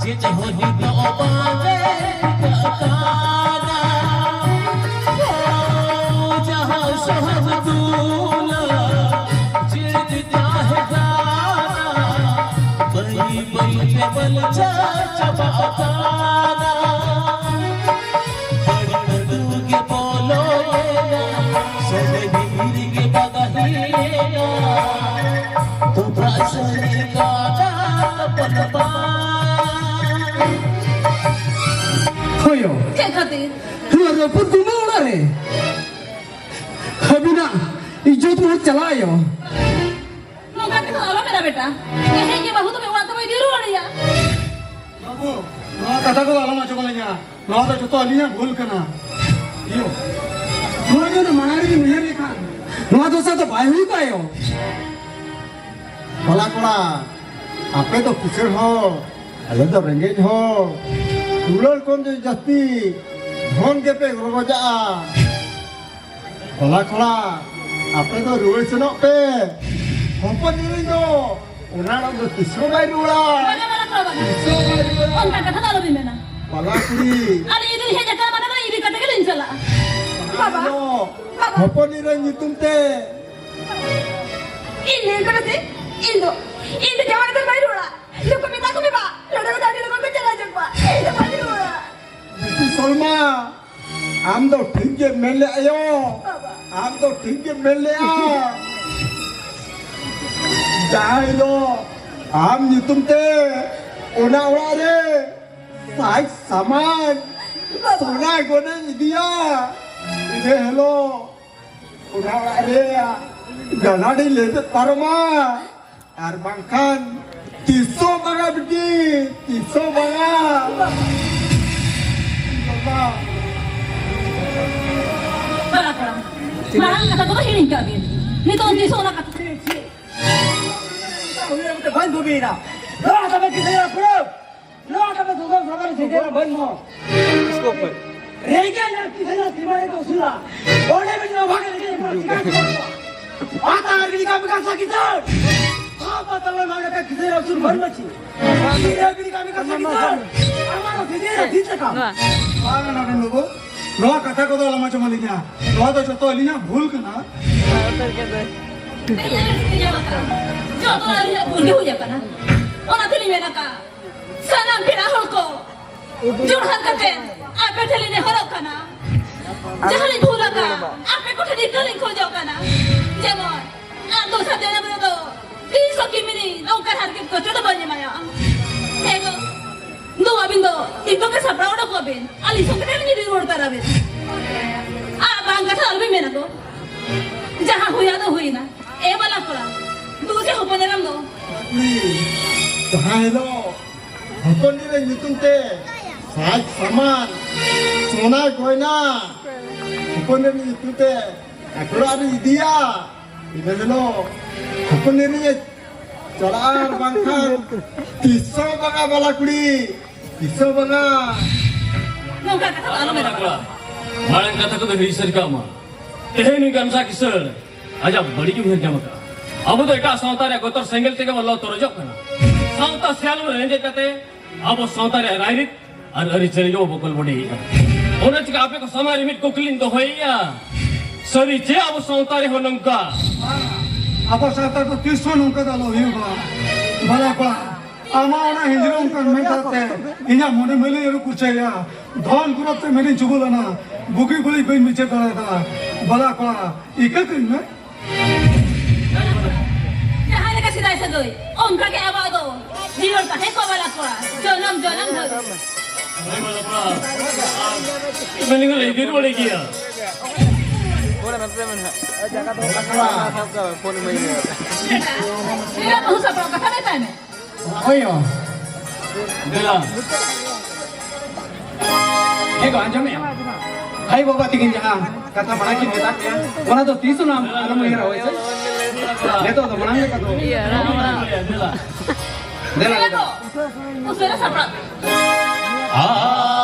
ᱪᱮᱫ ᱦᱚᱸ ᱱᱤᱛᱚᱜ ᱵᱟᱝ ᱴᱷᱤᱠᱟᱹᱜ ᱠᱟᱱᱟ᱾ ᱡᱟᱦᱟᱸ ᱥᱚᱦᱚᱫ ᱫᱩᱞᱟᱹᱲ ᱡᱤᱲᱫ ᱛᱟᱦᱮᱸ ᱠᱟᱱᱟ, ᱵᱟᱹᱭ ᱵᱟᱹᱭ ᱛᱮ ᱵᱟᱹᱞᱪᱟᱹ ᱪᱟᱵᱟᱜ ᱠᱟᱱᱟ᱾ ᱵᱟᱹᱲᱤᱡ ᱜᱮ ᱵᱚᱞᱚᱭᱮᱱᱟ, ᱥᱚᱵᱮ ᱵᱷᱤᱛᱤᱨ ᱜᱮ ᱵᱟᱜᱟᱦᱤᱭᱮᱱᱟ᱾ ᱛᱚᱯᱟ ᱥᱟᱹᱨᱤ ᱠᱟᱛᱷᱟ ᱛᱟᱯᱟᱢ ᱛᱟᱯᱟᱢ᱾ ᱦᱳᱭᱳ᱾ ᱪᱮᱫ ᱠᱷᱟᱹᱛᱤᱨ? ᱱᱚᱣᱟ ᱨᱟᱹᱯᱩᱫ ᱜᱩᱢᱟᱹ ᱚᱲᱟᱜ ᱨᱮ ᱟᱹᱵᱤᱱᱟᱜ ᱤᱡᱽᱡᱚᱛ ᱢᱟ ᱪᱟᱞᱟᱜ ᱟᱭᱳ᱾ ᱱᱚᱝᱠᱟ ᱠᱟᱛᱷᱟ ᱫᱚ ᱟᱞᱚᱢ ᱢᱮᱱᱟ ᱵᱮᱴᱟ᱾ ᱛᱮᱦᱮᱧ ᱜᱮ ᱵᱟᱹᱦᱩ ᱫᱚ ᱚᱲᱟᱜ ᱛᱮᱵᱚ ᱤᱫᱤ ᱨᱩᱣᱟᱹᱲᱮᱭᱟ᱾ ᱵᱟᱹᱵᱩ, ᱱᱚᱣᱟ ᱠᱟᱛᱷᱟ ᱠᱚᱫᱚ ᱟᱞᱚᱢ ᱟᱸᱡᱚᱢ ᱟᱹᱞᱤᱧᱟ᱾ ᱱᱚᱣᱟ ᱫᱚ ᱡᱚᱛᱚ ᱟᱹᱞᱤᱧᱟᱜ ᱵᱷᱩᱞ ᱠᱟᱱᱟ᱾ ᱤᱭᱟᱹ, ᱱᱚᱣᱟ ᱫᱚ ᱢᱟᱲᱟᱝ ᱨᱮᱜᱮ ᱩᱭᱦᱟᱹᱨ ᱞᱮᱠᱷᱟᱱ ᱱᱚᱣᱟ ᱫᱚᱥᱟ ᱫᱚ ᱵᱟᱭ ᱦᱩᱭ ᱠᱚᱜᱼᱟ ᱭᱳ᱾ ᱵᱟᱞᱟ ᱠᱚᱲᱟ, ᱟᱯᱮ ᱫᱚ ᱠᱤᱥᱟᱹᱬ ᱦᱚᱲ, ᱟᱞᱮ ᱫᱚ ᱨᱮᱸᱜᱮᱡ ᱦᱚᱲ᱾ ᱫᱩᱞᱟᱹᱲ ᱠᱷᱚᱱ ᱫᱚ ᱡᱟᱹᱥᱛᱤ ᱫᱷᱚᱱ ᱜᱮᱯᱮ ᱨᱚᱜᱚᱡᱟᱜᱼᱟ᱾ ᱵᱟᱞᱟ ᱠᱚᱲᱟ, ᱟᱯᱮ ᱫᱚ ᱨᱩᱣᱟᱹᱲ ᱥᱮᱱᱚᱜ ᱯᱮ᱾ ᱦᱚᱯᱚᱱ ᱤᱨᱟᱹᱧ ᱫᱚ ᱚᱱᱟ ᱚᱲᱟᱜ ᱫᱚ ᱛᱤᱥ ᱦᱚᱸ ᱵᱟᱭ ᱨᱩᱣᱟᱹᱲᱟ᱾ ᱵᱟᱝᱟ, ᱵᱟᱞᱟ ᱠᱚᱲᱟ, ᱵᱟᱝᱟ᱾ ᱛᱤᱥ ᱦᱚᱸ ᱵᱟᱭ ᱨᱩᱣᱟᱹᱲᱟ᱾ ᱚᱱᱠᱟ ᱠᱟᱛᱷᱟ ᱫᱚ ᱟᱞᱚᱵᱤᱱ ᱢᱮᱱᱟ᱾ ᱵᱟᱞᱟ ᱠᱩᱲᱤ᱾ ᱟᱨ ᱤᱧ ᱫᱚᱧ ᱦᱮᱡ ᱟᱠᱟᱱᱟ, ᱢᱟᱱᱮ ᱫᱚ ᱤᱫᱤ ᱠᱟᱛᱮ ᱜᱮᱞᱤᱧ ᱪᱟᱞᱟᱜᱼᱟ᱾ ᱵᱟᱵᱟ, ᱫᱚ ᱵᱟᱵᱟ᱾ ᱦᱚᱯᱚᱱ ᱤᱨᱟᱹᱧ ᱧᱩᱛᱩᱢ ᱛᱮ᱾ ᱤᱧ ᱞᱟᱹᱭ ᱠᱟᱱᱟ ᱥᱮ, ᱤᱧ ᱫᱚ, ᱤᱧ ᱫᱚ ᱡᱟᱶᱟᱭ ᱫᱚ ᱵᱟᱭ ᱨᱩᱣᱟᱹᱲᱟ᱾ ᱤᱧ ᱫᱚ ᱠᱚ ᱢᱮᱛᱟ ᱠᱚ ᱢᱮ ᱵᱟ, ᱱᱚᱰᱮ ᱫᱚ ᱟᱹᱰᱤ ᱞᱚᱜᱚᱱ ᱠᱚ ᱪᱟᱞᱟᱣ ᱦᱚᱪᱚ ᱠᱚᱣᱟ᱾ ᱤᱧ ᱫᱚ ᱵᱟᱹᱧ ᱨᱩᱣᱟᱹᱲᱟ᱾ ᱛᱚᱞᱢᱟ, ᱟᱢ ᱫᱚ ᱴᱷᱤᱠ ᱜᱮᱢ ᱢᱮᱱ ᱞᱮᱜᱼᱟ ᱭᱳ᱾ ᱟᱢ ᱫᱚ ᱴᱷᱤᱠ ᱜᱮᱢ ᱢᱮᱱ ᱞᱮᱜᱼᱟ᱾ ᱡᱟᱦᱟᱸ ᱦᱤᱞᱳᱜ ᱟᱢ ᱧᱩᱛᱩᱢ ᱛᱮ ᱚᱱᱟ ᱚᱲᱟᱜ ᱨᱮ ᱥᱟᱡᱽ ᱥᱟᱢᱟᱱ ᱥᱚᱱᱟ ᱜᱚᱱᱮᱧ ᱤᱫᱤᱭᱟ, ᱤᱱᱟᱹ ᱦᱤᱞᱳᱜ ᱚᱱᱟ ᱚᱲᱟᱜ ᱨᱮ ᱜᱟᱰᱟᱰᱤ ᱞᱮᱵᱮᱫ ᱯᱟᱨᱚᱢᱟ, ᱟᱨ ᱵᱟᱝᱠᱷᱟᱱ ᱛᱤᱥ ᱦᱚᱸ ᱵᱟᱝᱟ ᱵᱤᱴᱤ, ᱛᱤᱥ ᱦᱚᱸ ᱵᱟᱝᱟ᱾ ᱵᱟᱵᱟ᱾ ᱯᱟᱲᱟ ᱯᱟᱲᱟ᱾ ᱢᱟᱲᱟᱝ ᱠᱟᱛᱷᱟ ᱠᱚᱫᱚ ᱦᱤᱲᱤᱧ ᱠᱟᱜ ᱵᱤᱱ᱾ ᱱᱤᱛᱚᱜ ᱛᱤᱥ ᱦᱚᱸ ᱚᱱᱟ ᱠᱟᱛᱷᱟ ᱵᱟᱹᱧ ᱵᱷᱩᱵᱤᱭᱮᱱᱟ᱾ ᱱᱚᱣᱟ ᱛᱟᱯᱮ ᱠᱤᱥᱟᱹᱭᱟ ᱯᱩᱨᱟᱹ᱾ ᱱᱚᱣᱟ ᱛᱟᱯᱮ ᱥᱚᱫᱚᱨ ᱥᱚᱫᱚᱨ ᱥᱤᱫᱷᱟᱹ ᱵᱟᱹᱧ ᱢᱚ᱾ ᱨᱮᱸᱜᱮᱡ ᱟᱨ ᱠᱤᱥᱟᱹᱭᱟ ᱥᱤᱢᱟᱹ ᱨᱮ ᱫᱚ ᱩᱥᱩᱞᱟ᱾ ᱚᱸᱰᱮ ᱵᱤᱱ ᱱᱚᱣᱟ ᱵᱷᱟᱜᱮ ᱨᱮᱸᱜᱮᱡ ᱠᱚ ᱪᱤᱠᱟ ᱠᱚ ᱯᱟᱛᱟ ᱟᱨ ᱜᱤᱰᱤ ᱠᱟᱜ ᱢᱮ ᱠᱟᱥᱟ ᱠᱤᱥᱟᱹᱲ᱾ ᱟᱯᱟ ᱛᱟᱞᱟ ᱢᱟᱜᱟ ᱠᱟ ᱠᱤᱥᱟᱹᱭᱟ ᱩᱥᱩᱞ ᱵᱟᱹᱧ ᱢᱟᱪᱷᱤ᱾ ᱜᱤᱰᱤ ᱠᱟᱜ ᱢᱮ ᱠᱟᱥᱟ ᱠᱤᱥᱟᱹᱲ᱾ ᱟᱢᱟᱨ ᱥᱤᱫᱷᱟᱹ ᱨᱮ ᱫᱷᱤᱨ ᱛᱟᱠᱟ᱾ ᱱᱚᱣᱟ᱾ ᱵᱟᱝ ᱱᱟᱰᱮᱱ ᱵᱟᱹᱵᱩ, ᱱᱚᱣᱟ ᱠᱟᱛᱷᱟ ᱠᱚᱫᱚ ᱟᱞᱚᱢ ᱟᱸᱡᱚᱢ ᱟᱹᱞᱤᱧᱟ᱾ ᱱᱚᱣᱟ ᱫᱚ ᱡᱚᱛᱚ ᱟᱹᱞᱤᱧᱟᱜ ᱵᱷᱩᱞ ᱠᱟᱱᱟ᱾ ᱡᱚᱛᱚ ᱟᱹᱞᱤᱧᱟᱜ ᱵᱷᱩᱞ ᱜᱮ ᱦᱩᱭ ᱟᱠᱟᱱᱟ᱾ ᱚᱱᱟ ᱛᱮᱞᱤᱧ ᱢᱮᱱ ᱟᱠᱟᱫ, ᱥᱟᱱᱟᱢ ᱯᱮᱲᱟ ᱦᱚᱲ ᱠᱚ ᱡᱳᱨᱦᱟᱛ ᱠᱟᱛᱮ ᱟᱯᱮ ᱴᱷᱮᱱ ᱞᱤᱧ ᱱᱮᱦᱚᱨᱚᱜ ᱠᱟᱱᱟ᱾ ᱡᱟᱦᱟᱸ ᱞᱤᱧ ᱵᱷᱩᱞ ᱟᱠᱟᱫ, ᱟᱯᱮ ᱠᱚᱴᱷᱮᱱ ᱤᱠᱟᱹ ᱞᱤᱧ ᱠᱷᱚᱡᱚᱜ ᱠᱟᱱᱟ᱾ ᱡᱮᱢᱚᱱ ᱟᱨ ᱫᱚᱥᱟᱨ ᱡᱟᱱᱟᱢ ᱨᱮᱫᱚ ᱛᱤᱥ ᱦᱚᱸ ᱠᱤᱢᱤᱱᱤ ᱱᱚᱝᱠᱟᱱ ᱦᱟᱨᱠᱮᱛ ᱠᱚᱥᱴᱚ ᱫᱚ ᱵᱟᱹᱧ ᱮᱢᱟᱭᱟ᱾ ᱦᱮᱸ ᱜᱚ, ᱫᱩ ᱟᱹᱵᱤᱱ ᱫᱚ ᱱᱤᱛᱚᱜ ᱜᱮ ᱥᱟᱯᱲᱟᱣ ᱚᱰᱚᱠᱚᱜ ᱵᱤᱱ᱾ ᱟᱹᱞᱤᱧ ᱥᱚᱸᱜᱮ ᱛᱮ ᱞᱤᱧ ᱤᱫᱤ ᱨᱩᱣᱟᱹᱲ ᱛᱟᱨᱟ ᱵᱤᱱ᱾ ᱟᱨ ᱵᱟᱝ ᱠᱟᱛᱷᱟ ᱟᱞᱚᱵᱤᱱ ᱢᱮᱱᱟ ᱜᱚ᱾ ᱡᱟᱦᱟᱸ ᱦᱩᱭᱟ ᱫᱚ ᱦᱩᱭᱱᱟ᱾ ᱮ ᱵᱟᱞᱟ ᱠᱚᱲᱟ, ᱫᱩ ᱥᱮ ᱦᱚᱯᱚᱱ ᱮᱨᱟᱢ ᱫᱚ᱾ ᱡᱟᱦᱟᱸ ᱦᱤᱞᱳᱜ ᱦᱚᱯᱚᱱ ᱮᱨᱟ ᱧᱩᱛᱩᱢ ᱛᱮ ᱥᱟᱡᱽ ᱥᱟᱢᱟᱱ, ᱥᱚᱱᱟ ᱜᱚᱭᱱᱟ, ᱦᱚᱯᱚᱱ ᱮᱨᱟ ᱧᱩᱛᱩᱢ ᱛᱮ ᱟᱠᱷᱲᱟ ᱨᱮ ᱤᱫᱤᱭᱟ, ᱤᱱᱟᱹ ᱦᱤᱞᱳᱜ ᱦᱚᱯᱚᱱ ᱮᱨᱤᱧ ᱪᱟᱞᱟᱜᱼᱟ, ᱟᱨ ᱵᱟᱝᱠᱷᱟᱱ ᱛᱤᱥ ᱦᱚᱸ ᱵᱟᱝᱟ ᱵᱟᱞᱟ ᱠᱩᱲᱤ, ᱛᱤᱥ ᱦᱚᱸ ᱵᱟᱝᱟ᱾ ᱱᱚᱝᱠᱟ ᱠᱟᱛᱷᱟ ᱫᱚ ᱟᱞᱚᱢ ᱢᱮᱱᱟ᱾ ᱢᱟᱲᱟᱝ ᱠᱟᱛᱷᱟ ᱠᱚᱫᱚ ᱦᱤᱲᱤᱧ ᱥᱟᱹᱨᱤ ᱠᱟᱜ ᱢᱟ᱾ ᱛᱮᱦᱮᱧ ᱱᱩᱭ ᱜᱟᱢᱥᱟ ᱠᱤᱥᱟᱹᱬ ᱟᱡᱟᱜ ᱵᱟᱹᱲᱤᱡ ᱩᱭᱦᱟᱹᱨ ᱧᱟᱢ ᱟᱠᱟᱫᱼᱟ᱾ ᱟᱵᱚ ᱫᱚ ᱮᱴᱟᱜ ᱥᱟᱶᱛᱟ ᱨᱮᱭᱟᱜ ᱜᱚᱛᱚᱨ ᱥᱮᱸᱜᱮᱞ ᱛᱮᱜᱮ ᱵᱚᱱ ᱞᱚ ᱛᱚᱨᱚᱡᱚᱜ ᱠᱟᱱᱟ᱾ ᱥᱟᱶᱛᱟ ᱥᱮᱭᱟᱞ ᱨᱮᱸᱜᱮᱡ ᱠᱟᱛᱮ ᱟᱵᱚ ᱥᱟᱶᱛᱟ ᱨᱮᱭᱟᱜ ᱨᱟᱭᱨᱤᱛ ᱟᱨ ᱟᱹᱨᱤᱪᱟᱹᱞᱤ ᱜᱮ ᱵᱚᱠᱚᱞ ᱵᱚᱰᱮᱭᱮᱫᱼᱟ᱾ ᱚᱱᱟ ᱪᱤᱠᱟ ᱟᱯᱮ ᱠᱚ ᱥᱟᱢᱟᱝ ᱨᱮ ᱢᱤᱫ ᱠᱩᱠᱞᱤᱧ ᱫᱚᱦᱚᱭᱮᱫᱼᱟ, ᱥᱟᱹᱨᱤ ᱪᱮ ᱟᱵᱚ ᱥᱟᱶᱛᱟ ᱨᱮᱦᱚᱸ ᱱᱚᱝᱠᱟ? ᱟᱵᱚ ᱥᱟᱶᱛᱟ ᱫᱚ ᱛᱤᱥ ᱦᱚᱸ ᱱᱚᱝᱠᱟ ᱫᱚ ᱟᱞᱚ ᱦᱩᱭᱩᱜᱼᱟ᱾ ᱵᱟᱞᱟ ᱠᱚᱲᱟ, ᱟᱢᱟᱜ ᱚᱱᱟ ᱦᱤᱡᱨᱚᱢ ᱠᱟᱱ ᱢᱮᱱ ᱠᱟᱛᱮ ᱤᱧᱟᱹᱜ ᱢᱚᱱᱮ ᱢᱟᱹᱞᱤ ᱟᱹᱨᱩ ᱠᱩᱪᱟᱹᱭᱟ᱾ ᱫᱷᱚᱱ ᱠᱚᱨᱚᱯ ᱛᱮ ᱢᱮᱱᱤᱧ ᱪᱩᱵᱩᱞ ᱟᱱᱟ, ᱵᱩᱜᱤ ᱵᱟᱹᱲᱤᱡ ᱵᱟᱹᱧ ᱵᱤᱪᱟᱹᱨ ᱫᱟᱲᱮᱭᱟᱫᱟ᱾ ᱵᱟᱞᱟ ᱠᱚᱲᱟ, ᱤᱠᱟᱹ ᱠᱟᱹᱧ ᱢᱮ᱾ ᱡᱟᱦᱟᱸ ᱞᱮᱠᱟ ᱥᱮᱫᱟᱭ ᱥᱟᱹᱜᱟᱹᱭ, ᱚᱱᱠᱟ ᱜᱮ ᱟᱵᱚᱣᱟᱜ ᱫᱚ ᱡᱤᱭᱚᱱ ᱛᱟᱦᱮᱸ ᱠᱚᱜ ᱵᱟᱞᱟ ᱠᱚᱲᱟ, ᱡᱚᱱᱚᱢ ᱡᱚᱱᱚᱢ ᱫᱷᱟᱹᱵᱤᱡ᱾ ᱢᱮᱱᱤᱧ ᱞᱟᱹᱭ ᱵᱤᱨ ᱵᱟᱲᱟᱭ ᱜᱮᱭᱟ᱾ ᱯᱷᱳᱱ ᱮᱢᱟᱭ ᱢᱮ᱾ ᱱᱤᱭᱟᱹ ᱵᱟᱹᱦᱩ ᱥᱟᱯᱲᱟᱣ ᱠᱟᱛᱷᱟ ᱢᱮᱛᱟᱭ ᱢᱮ᱾ ᱦᱳᱭ ᱭᱳ᱾ ᱫᱮᱞᱟ᱾ ᱦᱮᱸ ᱜᱳ, ᱟᱸᱡᱚᱢᱮᱜᱼᱟ᱾ ᱟᱭᱳ ᱵᱟᱵᱟ ᱛᱟᱹᱠᱤᱱ ᱡᱟᱦᱟᱸ ᱠᱟᱛᱷᱟ ᱢᱟᱲᱟᱝ ᱠᱤᱱ ᱢᱮᱛᱟᱫ ᱯᱮᱭᱟ, ᱚᱱᱟ ᱫᱚ ᱛᱤᱥ ᱦᱚᱸ ᱟᱢ ᱟᱞᱚᱢ ᱩᱭᱦᱟᱹᱨᱟ, ᱦᱳᱭ ᱥᱮ? ᱱᱤᱛᱚᱜ ᱫᱚ ᱢᱟᱲᱟᱝ ᱞᱮᱠᱟ ᱫᱚ᱾ ᱫᱮᱞᱟ᱾ ᱫᱮᱞᱟ ᱜᱳ, ᱩᱥᱟᱹᱨᱟ ᱥᱟᱯᱲᱟᱜ ᱯᱮ᱾